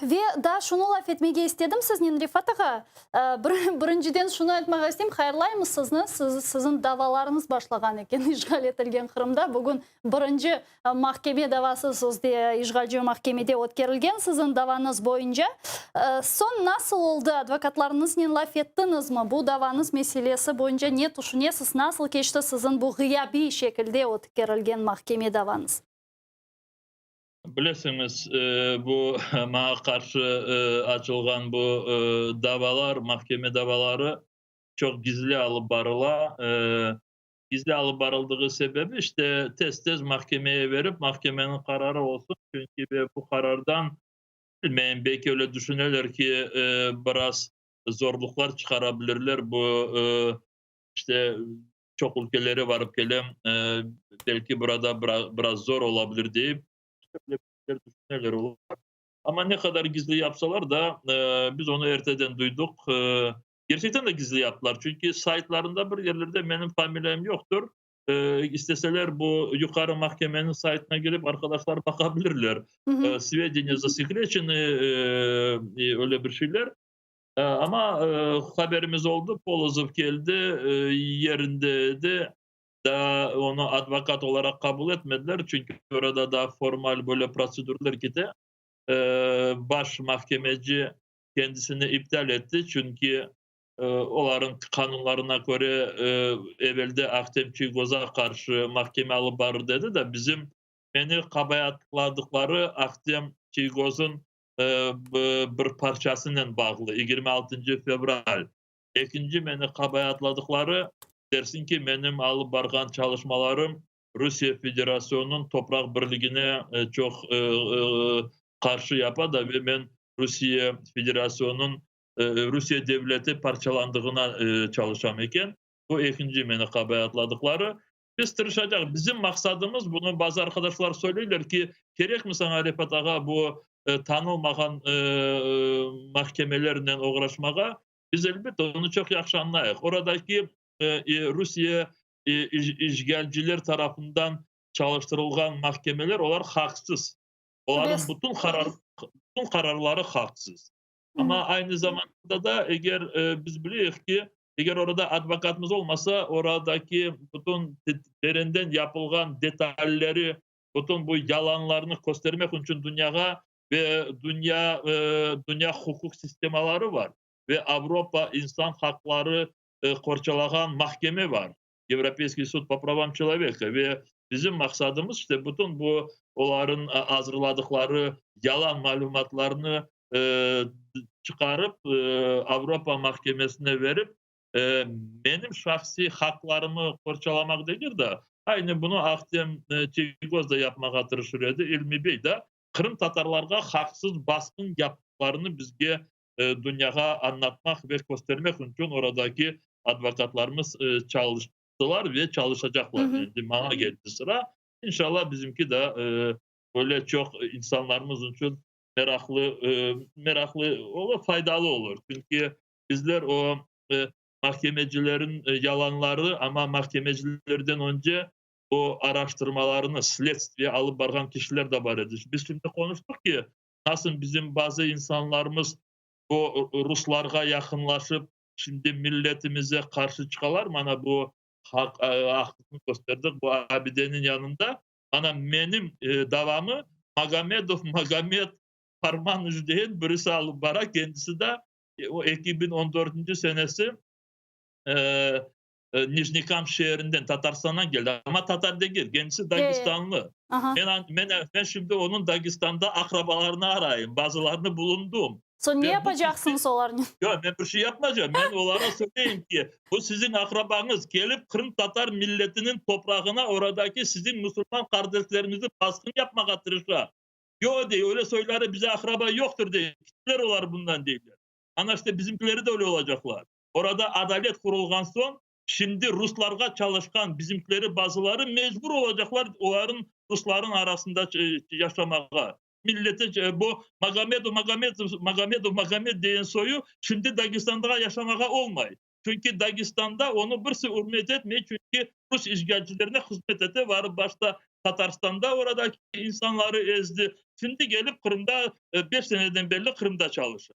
Ve daa şunı laf etmege istedim siznen, Refat ağa. Birinciden şunı aytmağa isteyim, hayırlaymız sizni, siziñ davalarıñız başlağan eken işğal etilgen Qırımda. Bugün birinci mahkeme davası sözde işğalci mahkemede ötkerilgen siziñ davañız boyunca. Soñ nasıl oldı, advokatlarıñıznen laf ettiñizmi, bu davañız meselesi boyunca ne tüşünesiz, nasıl keçti siziñ bu ğıyabiy şekilde ötkerilgen mahkeme davañız? Bilesiñiz, bu maña qarşı açılğan bu davalar, mahkeme davaları çoq gizli alıp barıla. Gizli alıp barıldığı sebebi, işte, tez-tez mahkemeye verip, mahkemeniñ qararı olsun, çünki ve bu qarardan, bilmeyim, belki öyle düşüneler ki, biraz zorluqlar çıqara bilirler, bu, işte, çoq ülkelere barıp kelem, belki burada biraz zor olabilir deyip, düşüneler olar. Amma ne qadar gizli yapsalar da, biz onı erteden duydıq. Kerçekten de gizli yaptılar, çünki saytlarında bir yerlerde menim familiyam yoqtır. İsteseler, bu Yuqarı mahkemeniñ saytına girip, arqadaşlar baqa bilirler. Svedeniya zasekreçenı, öyle bir şeyler. Amma haberimiz oldı, Polozov keldi, yerinde edi, daa onı advokat olaraq qabul etmediler, çünki orada daa formal böyle protsedurlar kete. Baş mahkemeci kendisini iptal etti, çünki olarnıñ qanunlarına köre evelde Ahtem Çiygoza qarşı mahkeme alıp barır dedi de, bizim meni qabaatladıqları Ahtem Çiygozın bir parçasınen bağlı, 26 fevral. Ekinci meni qabaatladıqları, dersiñ ki, menim alıp barğan çalışmalarım Rusiye Federasyonınıñ topraq birligine çoq qarşı yapa da ve men. Rusiye Federasyonınıñ, Rusiye devleti parçalandığına çalışam eken. Bu ekinci meni qabaatladıqları. Biz tırışacaq. Bizim maqsadımız, bunı bazı arqadaşlar söyleyler ki, kerekmi saña, Refat ağa, bu tanılmağan mahkemelernen oğraşmağa? Biz, elbette, onı çoq yahşı añlayıq. Oradaki Rusiye işğalciler tarafından çalıştırılğan mahkemeler, olar haqsız. Olarnıñ bütün qarar, bütün qararları haqsız. Amma aynı zamanda da eger biz bileyik ki, eger orada advokatımız olmasa, oradaki bütün terenden yapılğan detalleri, bütün bu yalanlarnı köstermek içün dünyağa ve dünya dünya huquq sistemaları bar ve Avropa insan haqları qorçalağan mahkeme bar. Yevropeyskiy sud po pravam çeloveka ve bizim maqsadımız işte bütün bu oların azırladıqları yalan malümatlarnı çıqarıp Avropa mahkemesine verip menim şahsiy haqlarımı qorçalamaq degil de, aynı bunı Ahtem Çiygoz da yapmağa tırışır edi, İlmi bey da, qırımtatarlarğa haqsız basqın yaptıqlarını bizge dünyağa añlatmaq ve köstermek içün oradaki advokatlarımız çalıştılar ve çalışacaqlar. Endi maña keldi sıra. İnşallah, bizimki de böyle çoq insanlarımız içün meraqlı, meraqlı olur, faydalı olur. Çünki bizler o mahkemecilerin yalanları, amma mahkemecilerden önce o araştırmalarını, следствие alıp barğan kişiler de bar edi. Biz şimdi qonuştıq ki, nasıl bizim bazı insanlarımız o ruslarğa yaqınlaşıp, şimdi milletimize qarşı çıqalar, mana bu haq aqlıqnı kösterdik bu abideniñ yanında. Mana menim davamı Magomedov Magomed Farmanoviç degen birisi alıp bara, kendisi de o 2014-nci senesi Nijnekamsk şeerinden, Tatarstandan keldi, amma tatar degil, kendisi dagestanlı. Men, men, men şimdi onıñ Dagestanda aqrabalarını arayım, bazılarını bulundım. Soñ ne yapacaqsıñız olarnen? Yoq, men bir şey yapmaycam. Men olara söyleyim ki, bu siziñ aqrabañız kelip qırımtatar milletiniñ toprağına oradaki siziñ musulman qardeşleriñizni basqın yapmağa tırışa. Yoq, dey, öyle soyları bize aqraba yoqtır, dey. Kittiler olar bundan, deyler. Ana işte bizimkileri de öyle olacaqlar. Orada adalet qurulğan soñ, şimdi ruslarğa çalışqan bizimkileri bazıları mecbur olacaqlar oların, rusların arasında yaşamağa. Milleti bu Magomedov, Magomedov, Magomedov, Magomed degen soyu şimdi Dagestanda yaşamağa olmay. Çünki Dagestanda onı birisi ürmet etmey, çünki rus işğalcilerine hızmet ete, varıp başta Tatarstanda oradaki insanları ezdi, şimdi kelip Qırımda 5 seneden berli Qırımda çalışa.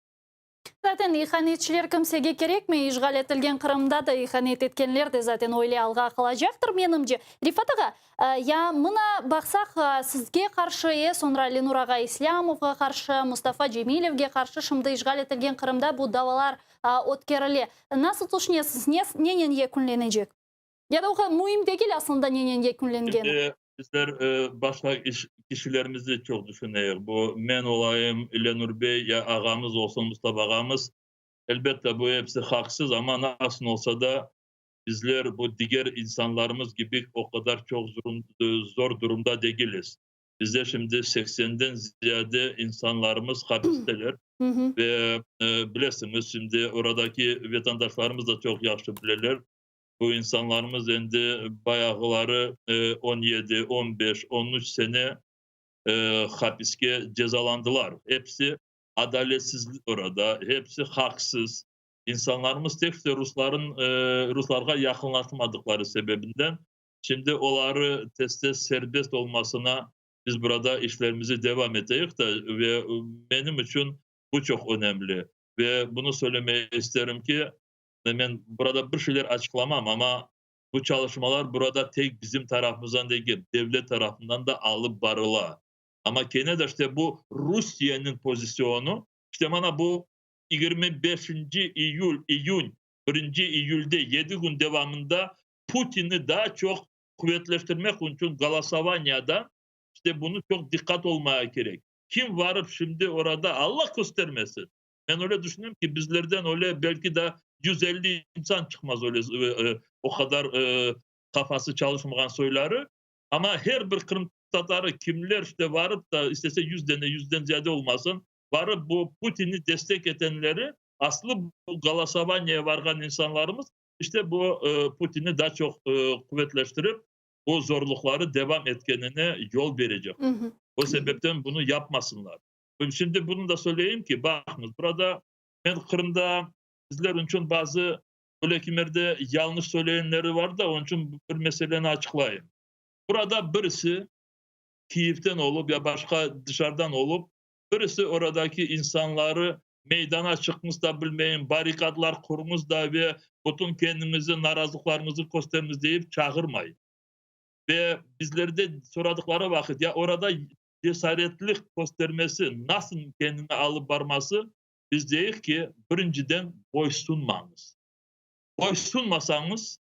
Zaten ihanetçiler kimsege kerekmey, işğal etilgen Qırımda da ihanet etkenler de zaten öyle alğa qalacaqtır, menimce. Refat ağa, ya mına baqsaq, sizge qarşı, e, soñra Lenur ağa İslâmovğa qarşı, Mustafa Cemilevge qarşı şimdi işğal etilgen Qırımda bu davalar ötkerile. Nasıl tüşünesiz, ne, nenen yekünlenecek? Ya da o müim degil aslında nenen yekünlengeni? Şimdi bizler başqa iş, kişilerimizni çoq düşüneyik. Bu men olayım, Lenur bey ya ağamız olsun, Mustafa ağamız. Elbette, bu episi haqsız, amma nasıl olsa da bizler bu diger insanlarımız kibi o qadar çoq zor durumda degiliz. Bizde şimdi 80-den ziyade insanlarımız hapisteler. Ve bilesiñiz, şimdi oradaki vatandaşlarımız da çoq yahşı bileler. Bu insanlarımız endi bayağıları 17, 15, 13 sene hapiske cezalandılar. Episi adaletsizlik orada, hepsi haqsız. İnsanlarımız tek de rusların, ruslarğa yaqınlaşmadıqları sebebinden şimdi oları tez-tez serbest olmasına biz burada işlerimizi devam eteyik de ve benim içün bu çoq önemli. Ve bunı söylemeye isterim ki, men burada bir şeyler açıqlamam, amma bu çalışmalar burada tek bizim tarafımızdan degil, devlet tarafından da alıp barıla. Amma kene de işte bu Rusiyeniñ pozisyonu, işte mana bu 25 iyül, iyün, 1 iyülde 7 kün devamında Putinni daa çoq quvetleştirmek içün голосованияда işte bunı çoq diqqat olmaya kerek. Kim varıp şimdi orada, Allah köstermesin. Men öyle düşünem ki, bizlerden öyle belki de 150 insan çıqmaz öyle o qadar qafası çalışmağan soyları. Amma her bir Qırım tatarı kimler işte varıp da istese 100 dene, 100-den ziyade olmasın. Varıp bu Putinni destek etenleri, aslı bu golosovaniyaya varğan insanlarımız işte bu Putinni daa çoq quvetleştirip, bu zorluqları devam etkenine yol berecek. O sebepten bunı yapmasınlar. Şimdi bunı da söyleyeyim ki, baqıñız, burada men Qırımda bizler içün bazı böyle kimerde yañlış söyleyenleri var da, onıñ içün bir meseleni açıqlayım. Burada birisi Kiyevden olıp ya başqa dışarıdan olıp, birisi oradaki insanları meydana çıqıñız da bilmeyim, barrikadlar quruñız da ve bütün kendiñizi, narazılıqlarıñızı kösteriñiz deyip çağırmay. Ve bizlerde soradıqları vaqıt, ya orada cesaretlik köstermesi, nasıl kendini alıp barması, biz deyik ki, birinciden boysunmañız. Boysunmasañız,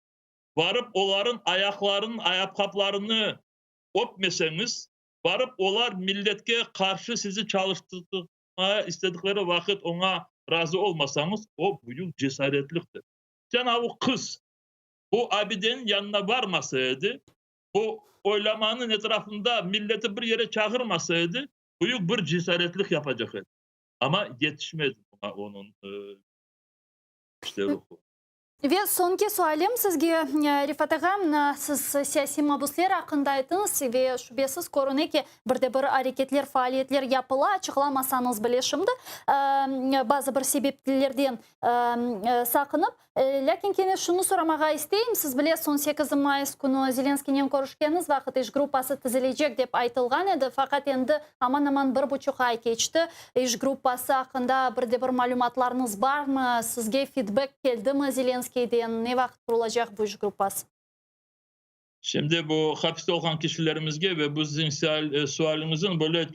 varıp olarıñ ayaqlarınıñ ayapqaplarını öpmeseñiz, varıp olar milletke qarşı sizi çalıştırmağa istedikleri vaqıt oña razı olmasañız, o büyük cesaretliktir. Sen avu qız bu abideniñ yanına varmasa edi, bu oylamanıñ etrafında milleti bir yere çağırmasa edi, büyük bir cesaretlik yapacaq edi. Amma yetişmedi buña onıñ işte ruhu. Ve soñki sualim sizge, Refat ağa, mına siz siyasiy mabusler aqqında ayttıñız ve şübesiz körüne ki, bir de bir areketler, faaliyetler yapıla, açıqlamasañız bile şimdi, bazı bir sebeplerden saqınıp. Lâkin kene şunı soramağa isteyim, siz bilesiz, on sekizi mayıs künü Zelenskiynen körüşkeniz vaqıt iş gruppası tizilecek dep aytılğan edi, faqat endi aman-aman bir buçuq ay keçti. İş gruppası aqqında bir de bir malümatlarıñız barmı? Sizge fidbek keldimi Zelenskiyden? Ne vaqıt qurulacaq bu iş gruppası? Şimdi bu hapiste olğan kişilerimizge ve bu siziñ sualiñizniñ böyle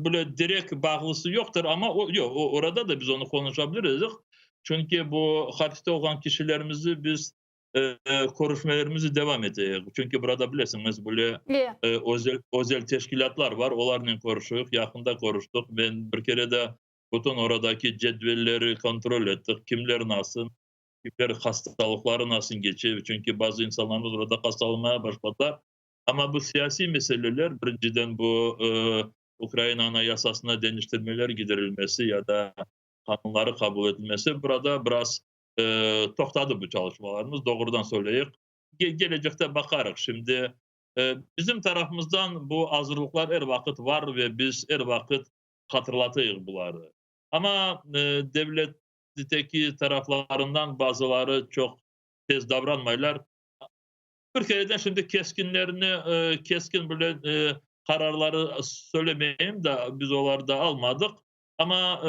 böyle direkt bağlısı yoqtır, amma o yoq, orada da biz onı qonuşabiliriz, çünki bu hapiste olğan kişilerimizi biz körüşmelerimizi devam eteyik. Çünki burada bilesiñiz, böyle özel özel teşkilâtlar var, olarnen körüşüyik, yaqında körüştik. Men bir kere de bütün oradaki cedvelleri kontrol ettik, kimler nasıl, kimler hastalıqları nasıl keçe, çünki bazı insanlarımız orada hastalanmaya başladılar. Amma bu siyasiy meseleler, birinciden bu Ukraina Anayasasına deñiştirmeler gidirilmesi ya da qanunları qabul etilmesi, burada biraz toqtadı bu çalışmalarımız, doğrudan söyleyik. Gelecekte baqarıq. Şimdi bizim tarafımızdan bu azırlıqlar er vaqıt var ve biz er vaqıt hatırlatayıq buları. Amma devletteki taraflarından bazıları çoq tez davranmaylar. Bir kereden şimdi keskinlerini, keskin böyle qararları söylemeyim da, biz oları da almadıq. Amma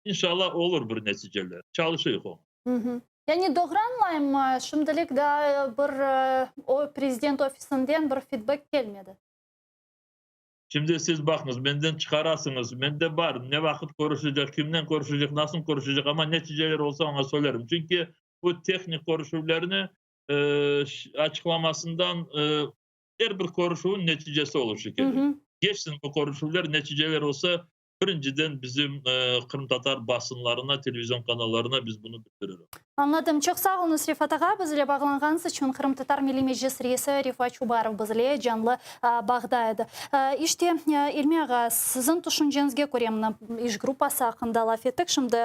inşallah olur bir neticeler. Çalışıyıq oña. Yani doğru añlayımmı, şimdilik daa bir o prezident ofisinden bir fidbek kelmedi? Şimdi siz baqıñız, menden çıqarasıñız, mende bar, ne vaqıt körüşecek, kimnen körüşecek, nasıl körüşecek, amma neticeler olsa oña söylerim. Çünki bu tehnik körüşüvlerni açıqlamasından er bir körüşüvniñ neticesi oluşu kerek. Geçsin bu körüşüvler, neticeler olsa, Birinciden bizim qırımtatar basınlarına, televizion kanallarına biz bunı bildiririz. Añladım. Çoq sağ oluñız, Refat ağa, biz ile bağlanğanıñız içün. Qırımtatar Milliy Meclis reisi Refat Çubarov biz ile canlı bağda edi. İşte, İlmi ağa, siziñ tüşünceñizge köre, mına, iş gruppası aqqında laf ettik, şimdi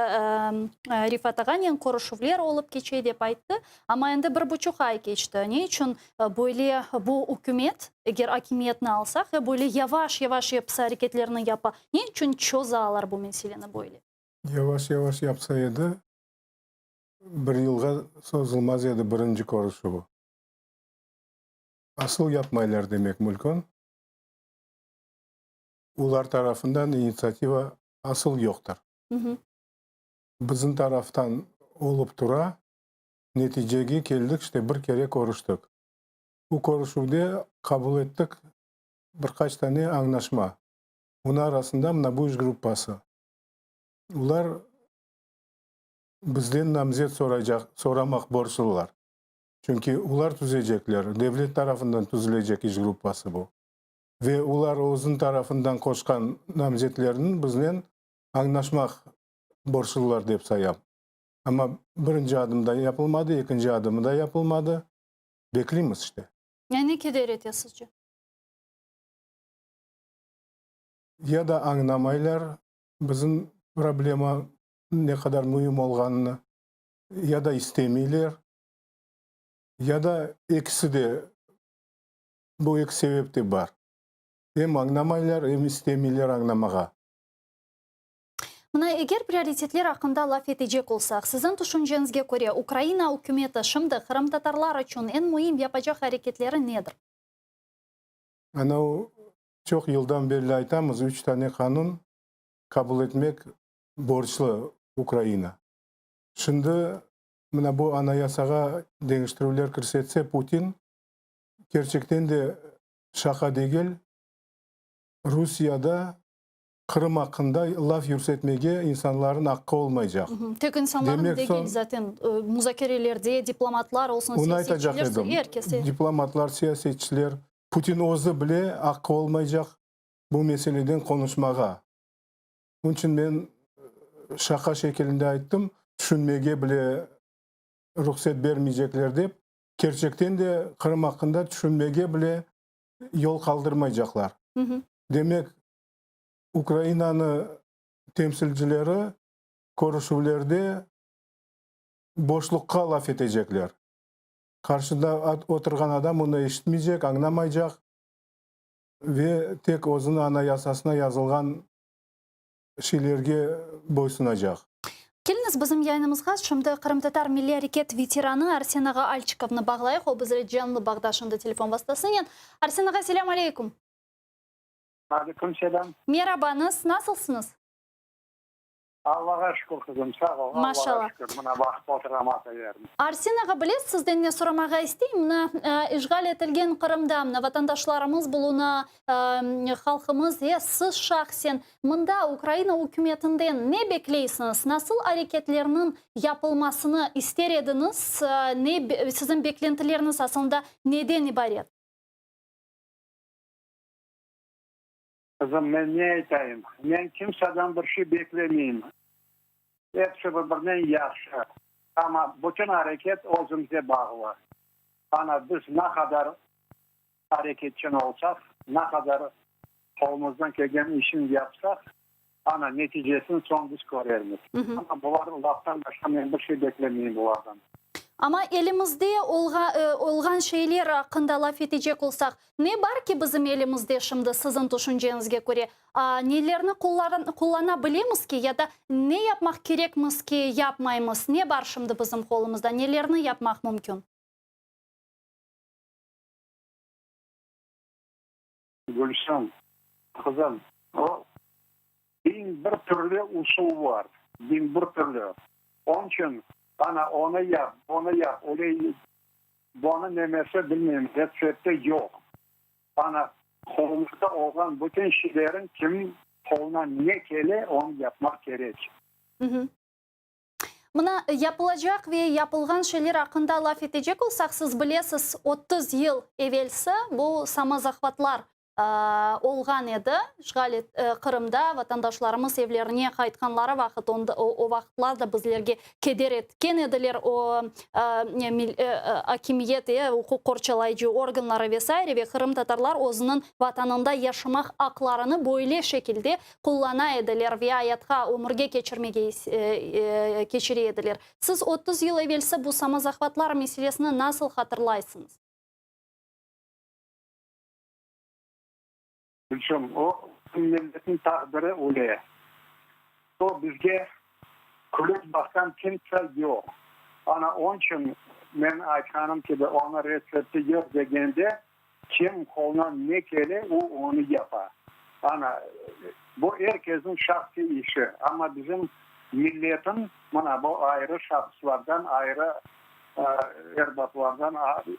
Refat ağanen körüşüvler olıp keçe, dep ayttı. Amma endi bir buçuq ay keçti. Ne içün böyle bu ükümet, eger akimiyetni alsaq, böyle yavaş-yavaş episi areketlerni yapa? Ne içün çozalar bu meseleni böyle? Yavaş-yavaş yapsa edi, bir yılğa sozulmaz edi birinci körüşüvi. Asıl yapmaylar demek mülkün. Olar tarafından initsiativa asıl yoqtır. Bizim taraftan olıp tura, neticege keldik, işte bir kere körüştik. Bu körüşüvde qabul ettik bir qaç tane añlaşma. Bunıñ arasında mına bu iş gruppası. Olar bizden namzet soraycaq, soramaq borclular. Çünki olar tüzecekler, devlet tarafından tüzülecek iş gruppası bu. Ve olar özüniñ tarafından qoşqan namzetlerniñ biznen añlaşmaq borclular dep sayam. Amma birinci adım da yapılmadı, ekinci adımı da yapılmadı. Bekleymiz işte. Ya ne keder ete sizce? Ya da añlamaylar bizim. problema ne qadar müim olğanını, ya da istemeyler, ya da ekisi de, bu eki sebep de bar. Em añlamaylar, em istemeyler añlamağa. Mına eger prioritetler aqqında laf etecek olsaq, siziñ tüşünceñizge köre, Ukraina ükümeti şimdi qırımtatarlar içün eñ müim yapacaq areketleri nedir? Ana o çoq yıldan berli aytamız, üç tane qanun qabul etmek borclu Ukraina. Şimdi mına bu Anayasağa deñiştirüvler kirsetse Putin, kerçekten de şaqa degil, Rusiyada Qırım aqqında laf yürsetmege insanların aqqı olmaycaq. Tek insanların degil, zaten muzakerelerde diplomatlar olsun, siyasetçiler, er kes. Diplomatlar, siyasetçiler, Putin özü bile aqqı olmaycaq bu meseleden qonuşmağa. Onıñ içün men şaqa şekilinde ayttım, tüşünmege bile ruhset bermeycekler dep, kerçekten de Qırım aqqında tüşünmege bile yol qaldırmaycaqlar. Demek, Ukrainanı temsilcileri körüşüvlerde boşluqqa laf etecekler. Qarşıda oturğan adam onı eşitmeycek, añlamaycaq ve tek özüniñ Anayasasına yazılğan şeylerge boysunacaq. Keliñiz, bizim yayınımızğa şimdi qırımtatar milliy areket veteranı Arsen ağa Alçikovnı bağlayıq. O bizle canlı bağda şimdi telefon vastasınen. Arsen ağa, selâm aleykum. Aleyküm selâm. Merabañız, nasılsıñız? Allağa şükür, qızım, sağ ol, Maşallah. Allağa şükür, mına baqıp oturam ata yerim. Arsen ağa, bilesiz, sizden ne soramağa isteyim? Mına, işğal etilgen Qırımda, mına, vatandaşlarımız buluna, halqımız, e, siz şahsen mında Ukraina ükümetinden ne bekleysiñiz? Nasıl areketlerniñ yapılmasını ister ediñiz? Ne, siziñ beklentileriñiz aslında neden ibaret? Qızım, men ne aytayım? Men kimseden bir şey beklemeyim. Episi bir-birinen yahşı. Amma bütün areket özümizge bağlı. Ana, biz ne qadar areketçen olsaq, ne qadar qolumızdan kelgen işni yapsaq, ana, neticesini soñ biz körermiz. Amma bular laftan başqa men bir şey beklemeyim bulardan. Amma elimizde olğan şeyler aqqında laf etecek olsaq, ne bar ki bizim elimizde şimdi, siziñ tüşünceñizge köre? Nelerni qullana bilemiz ki, ya da ne yapmaq kerekmiz ki, yapmaymız? Ne bar şimdi bizim qolumızda, nelerni yapmaq mümkün? Gülsüm, qızım, o, 1001 türlü usul bar, 1001 türlü. Onıñ içün, ana, onı yap, bunı yap, öyle, bunı nemesi, bilmeyim, retsepti yoq. Ana, qolumızda olğan bütün şeylerin kim qoluna ne kele, onı yapmaq kerek. Mına, yapılacaq ve yapılğan şeyler aqqında laf etecek olsaq, siz bilesiz, 30 yıl evelsi bu samozahvatlar olğan edi, işğal Qırımda vatandaşlarımız evlerine qaytqanları vaqıt, o vaqıtlar da bizlerge keder etken ediler o akimiyet, uquq qorçalayıcı organları ve saire, ve qırımtatarlar özüniñ vatanında yaşamaq aqlarını böyle şekilde qullana ediler ve ayatqa, ömürge keçirmege keçire ediler. Siz 30 yıl evelsi bu samozahvatlar meselesini nasıl hatırlaysıñız? Gülsüm, o milletniñ taqdiri öyle. O bizge külüp baqqan kimse yoq. Ana onıñ içün men aytqanım kibi, onıñ retsepti yoq degende, Kim qolundan ne kele, o onı yapa. Ana, bu er kesniñ şahsiy işi, amma bizim milletin, mına bu ayrı şahıslardan, ayrı erbaplardan,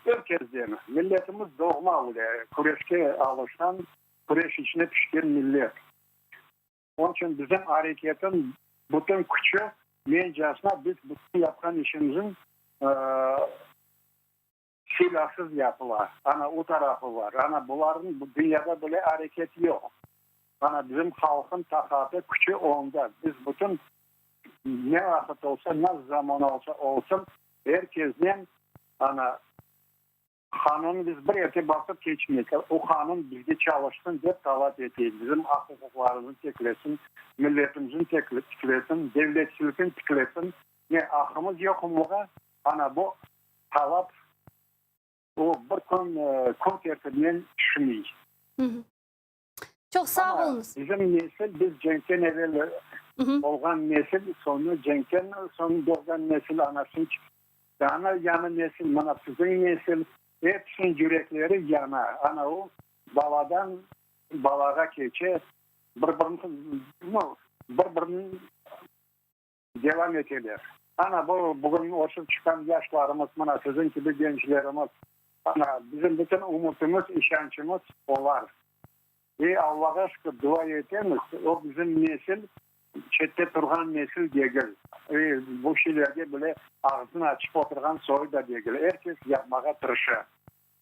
er kesden, milletimiz doğma öyle, küreşke alışqan, küreş içine pişken millet. Onıñ içün bizim areketin bütün küçü, mencasına biz bütün yapqan işimizin Silâsız yapıla. Ana o tarafı bar. Ana bularnıñ bu dünyada böyle areket yoq. Ana bizim halqın taqatı, küçü onda. Biz bütün ne vaqıt olsa, nasıl zaman olsa olsun, er kesnen ana. Qanunı biz bir erte basıp keçmeyik. O qanun bizge çalışsın dep talap eteyik. Bizim aq-uquqlarımıznı tiklesin, milletimizni tiklesin, devletçilikni tiklesin. Ne aqqımız yoqmı buña? Ana bu talap o bir kün kün tertibinden tüşmey. Çoq sağ oluñız. Bizim nesil, biz cenkten evel olğan nesil, soñu cenkten soñ doğğan nesil, ana şimdi yañı yañı nesil, mına siziñ nesil, episiniñ yürekleri yana. Ana o baladan balağa keçe, bir-birini, bir-birini devam eteler. Ana bu bugün ösip çıqqan yaşlarımız, mına siziñ kibi gençlerimiz, ana bizim bütün ümütimiz, işançımız olar. Ve Allağa şükür, dua etemiz, o bizim nesil çette turğan nesil degil, ve bu şeylerge bile ağzını açıp oturğan soyu da degil. Er kes yapmağa tırışa.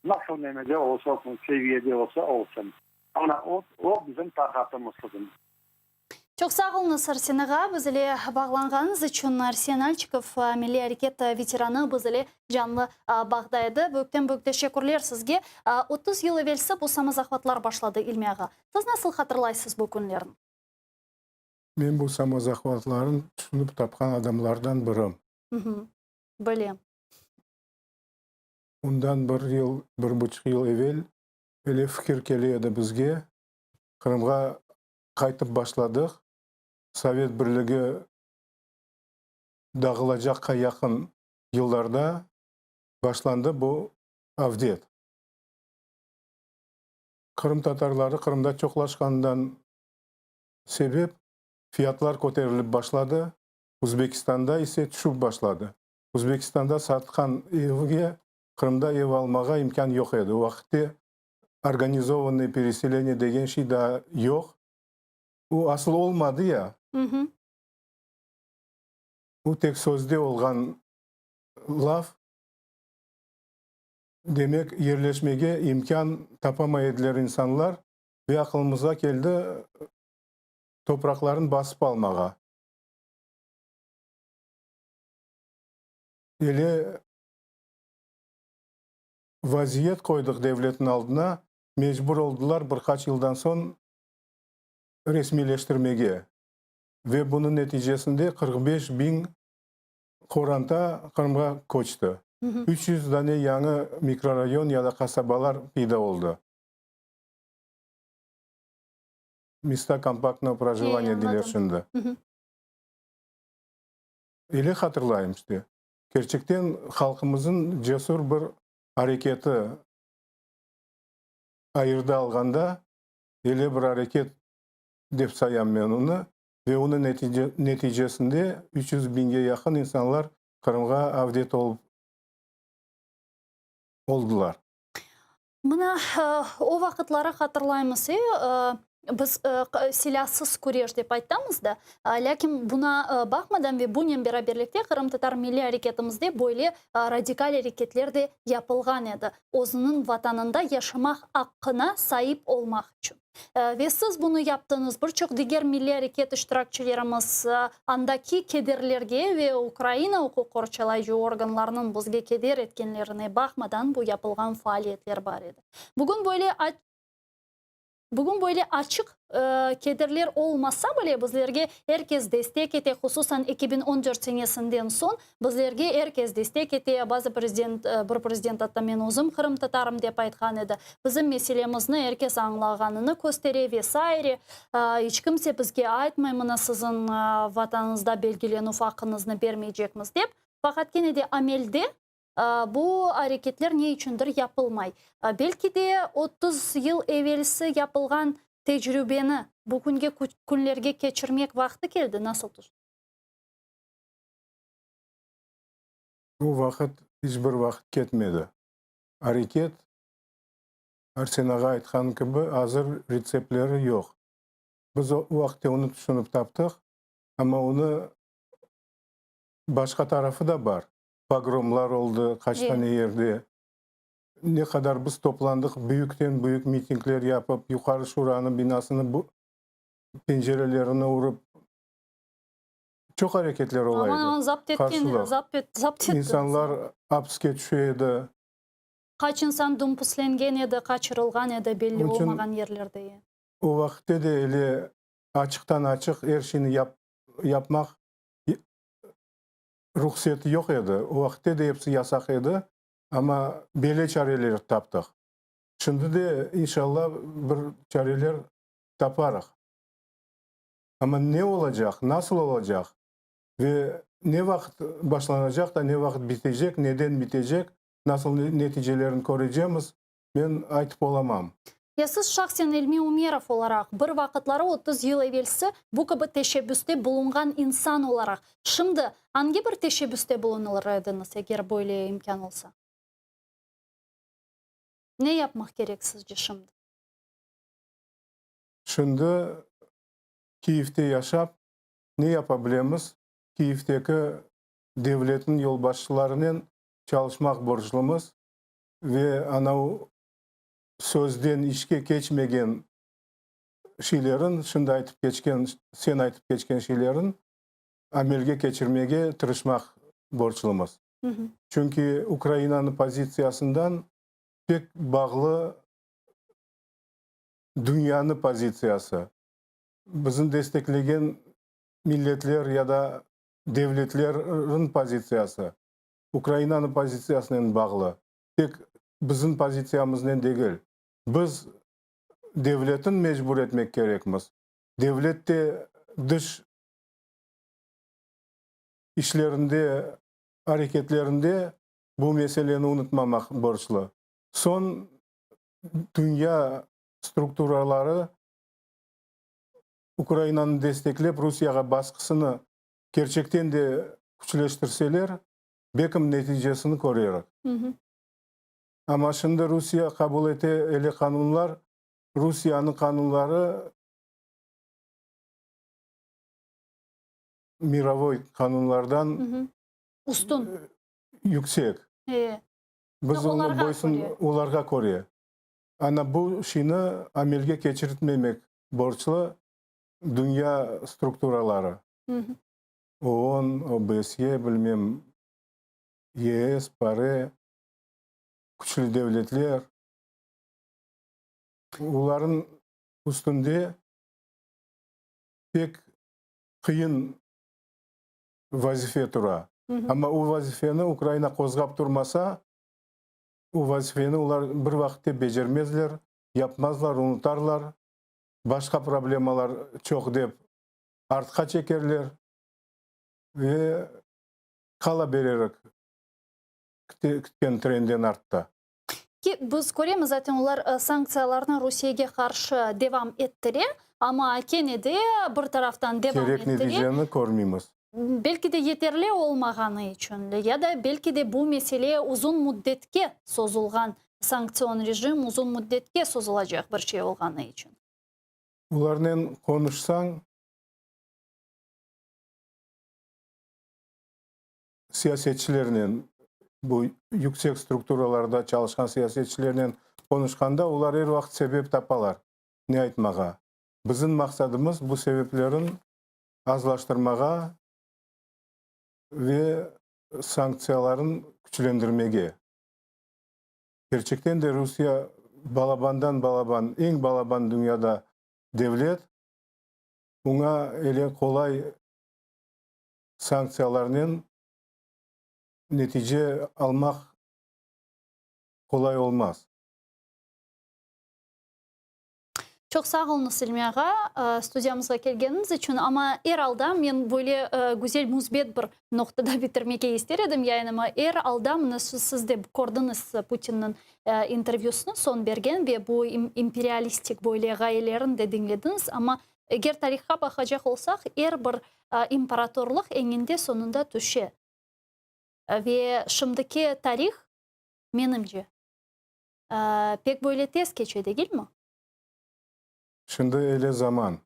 Nasıl nemede olsa olsun, seviyede olsa olsun. Ana o, o bizim taqatımız, qızım. Çoq sağ oluñız, Arsen ağa, biz ile bağlanğanıñız içün. Arsen Alçikov, milliy areket veteranı, biz ile canlı bağda edi. Büyükten-büyük teşekkürler sizge. 30 yıl evelsi bu samozahvatlar başladı, İlmi ağa. Siz nasıl hatırlaysız bu künlerni? Men bu samozahvatlarnı tüşünip tapqan adamlardan birim. Bilem. Ondan bir yıl, bir buçuq yıl evel öyle fikir kele edi bizge, Qırımğa qaytıp başladıq. Sovet Birligi dağılacaqqa yaqın yıllarda başlandı bu avdet. Qırımtatarları Qırımda çoqlaşqanından sebep fiyatlar köterilip başladı, Üzbekistanda ise tüşüp başladı. Üzbekistanda satqan evge Qırımda ev almağa imkân yoq edi. O vaqıtte organizovannıy pereseleniye degen şey daa yoq. O asıl olmadı ya. O tek sözde olğan laf. Demek, yerleşmege imkân tapamay ediler insanlar ve aqılımızğa keldi topraqlarını basıp almağa. Ele vaziyet qoydıq devletniñ aldına, mecbur oldılar bir qaç yıldan soñ resmiyleştirmege ve bunıñ neticesinde 45 biñ qoranta Qırımğa köçti. 300 dane yañı mikrorayon ya da qasabalar peyda oldı. Mesta kompaktnogo projivaniya deyler şimdi. Ele hatırlayım işte. Kerçekten halqımızın cesur bir areketi ayırdı alğanda ele bir areket dep sayam men onı ve onıñ neticesinde 300 biñge yaqın insanlar Qırımğa avdet olıp oldılar. Mına o vaqıtları hatırlaymız, e, biz silâsız küreş dep aytamız da, lâkin buna baqmadan ve bunen beraberlikte qırımtatar milliy areketimizde böyle radikal areketler de yapılğan edi, özüniñ vatanında yaşamaq aqqına saip olmaq içün. Ve siz bunı yaptıñız, bir çoq diger milliy areket iştirakçilerimiz andaki kederlerge ve Ukraina uquq qorçalayıcı organlarınıñ bizge keder etkenlerine baqmadan bu yapılğan faaliyetler bar edi. Bugün böyle Bugün böyle açıq kederler olmasa bile, bizlerge er kes destek ete, hususan 2014 senesinden soñ bizlerge er kes destek ete, bazı prezident, bir prezident atta men özüm qırımtatarım dep aytqan edi, bizim meselemizni er kes añlağanını köstere ve saire. İç kimse bizge aytmay, mına siziñ vatanıñızda belgilenüv aqqıñıznı bermeycekmiz dep, faqat kene de amelde Bu areketler ne içündir yapılmay? Belki de 30 yıl evelsi yapılğan tecrübeni bugünge künlerge keçirmek vaqtı keldi, nasıl tüşünesiz? Bu vaqıt iç bir vaqıt ketmedi. Areket, Arsen ağa aytqanı kibi, azır retseptleri yoq. Biz o vaqıtte onı tüşünip taptıq, amma onı başqa tarafı da bar. Pogromlar oldı qaç tane yerde. Ne qadar biz toplandıq, büyükten-büyük mitingler yapıp, Yuqarı Şuranıñ binasını bu pencerelerini urıp, çoq areketler ola edi. Aman-aman zapt etken, Qarşılıq. zapt et, zapt ettiniz. İnsanlar apske tüşe edi. Qaç insan dumpuslengen edi, qaçırılğan edi belli olmağan yerlerde. O vaqıtte de ele açıqtan-açıq er şeyni yapmaq ruhseti yoq edi. O vaqıtte de episi yasaq edi, amma böyle çareler taptıq. Şimdi de, inşallah, bir çareler taparıq. Amma ne olacaq, nasıl olacaq ve ne vaqıt başlanacaq da, ne vaqıt bitecek, neden bitecek, nasıl neticelerini körecemiz, men aytıp olamam. Ya siz şahsen İlmi Umerov olaraq, bir vaqıtları 30 yıl evelsi bu kibi teşebbüste bulunğan insan olaraq, şimdi angi bir teşebbüste bulunır ediñiz, eger böyle imkân olsa? Ne yapmaq kerek sizce şimdi? Şimdi Kiyevde yaşap, ne yapa bilemiz? Kiyevdeki devletniñ yolbaşçılarınen çalışmaq borclumız ve anav sözden işke keçmegen şeylerin, şimdi aytıp keçken, sen aytıp keçken şeylerin amelge keçirmege tırışmaq borclumız. Çünki Ukrainanıñ pozitsiyasından pek bağlı dünyanıñ pozitsiyası. Bizim desteklegen milletler ya da devletlerniñ pozitsiyası Ukrainanıñ pozitsiyasınen bağlı. Tek bizim pozitsiyamıznen degil. Biz devletni mecbur etmek kerekmiz. Devlet de dış işlerinde, areketlerinde bu meseleni unutmamaq borclu. Soñ dünya strukturaları Ukrainanı desteklep, Rusiyağa basqısını kerçekten de küçleştirseler, bekim neticesini körerik. Amma şimdi Rusiye qabul ete ele qanunlar, Rusiyanıñ qanunları mirovoy qanunlardan Üstün. Yüksek. Biz onı boysun olarğa köre. Ana bu şeyni amelge keçirtmemek borclu dünya strukturaları. OON, OBSE, bilmem, YES, PARE, küçlü devletler. Olarnıñ üstünde pek qıyın vazife tura. Amma o vazifeni Ukraina qozğap turmasa, o vazifeni olar bir vaqıtte becermezler, yapmazlar, unutarlar, başqa problemalar çoq dep artqa çekerler ve qala bererik ketken trenden artta. Ki, biz köremiz, zaten olar sanktsiyalarnı Rusiyege qarşı devam ettire, amma kene de bir taraftan devam Kerek ettire. neticeni körmeymiz. Belki de yeterli olmağanı içün, ya da belki de bu mesele uzun müddetke sozulğan, sanktsion rejim uzun müddetke sozulacaq bir şey olğanı içün. Olarnen qonuşsañ, siyasetçilernen, bu yüksek strukturalarda çalışqan siyasetçilernen qonuşqanda, olar er vaqıt sebep tapalar, ne aytmağa. Bizim maqsadımız bu sebeplerin azlaştırmağa ve sanktsiyaların küçlendirmege. Kerçekten de Rusiye balabandan balaban, eñ balaban dünyada devlet, oña ele qolay sanktsiyalarnen netice almaq qolay olmaz. Çoq sağ oluñız, İlmi ağa, studiyamızğa kelgeniñiz içün. Amma er alda men böyle güzel müsbet bir noqtada bitirmege ister edim yayınımı. Er alda mına siz de kördiñiz Putinniñ intervyüsını soñ bergen ve bu imperialistik böyle ğayelerini de diñlediñiz. Amma eger tarihqa baqacaq olsaq, er bir imparatorlıq eñinde-soñunda tüşe. Ve şimdiki tarih, menimce, pek böyle tez keçe, degilmi? Şimdi öyle zaman.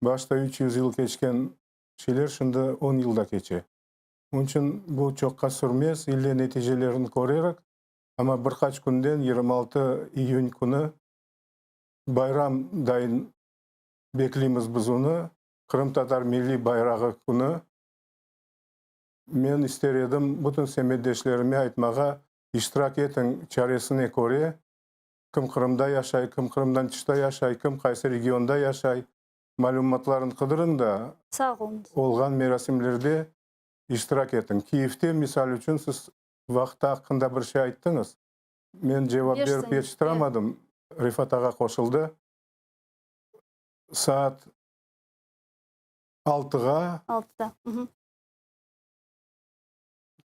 Başta 300 yıl keçken şeyler şimdi on yılda keçe. Onıñ içün bu çoqqa sürmez, ille neticelerini körerik. Amma bir qaç künden, 26 iyün künü, bayram dayın bekleymiz biz onı, Qırımtatar milliy bayrağı künü. Men ister edim bütün semetdeşlerime aytmağa. İştirak etiñ çaresine köre, kim Qırımda yaşay, kim Qırımdan tışta yaşay, kim qaysı regionda yaşay, malümatlarını qıdırıñ da, Sağ oluñız. olğan merasimlerde iştirak etiñ. Kiyevde, misal içün, siz vaqtı aqqında bir şey ayttıñız. Men cevap Beş berip saniye, yetiştiramadım. Refat ağa qoşuldı. Saat 6-ğa 6-da. Hı.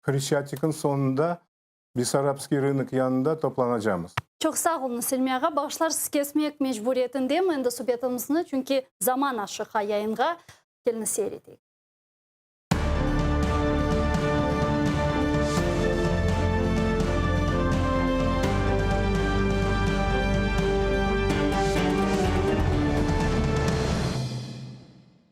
Hreşçatikniñ soñunda Bessarabskiy rınok yanında toplanacağımız. Çoq sağ oluñız, İlmi ağa. Bağışlarsız kesmek mecburiyetindem endi subetimizni, çünki zaman aşıqa yayınğa. Keliñiz seyir eteyik.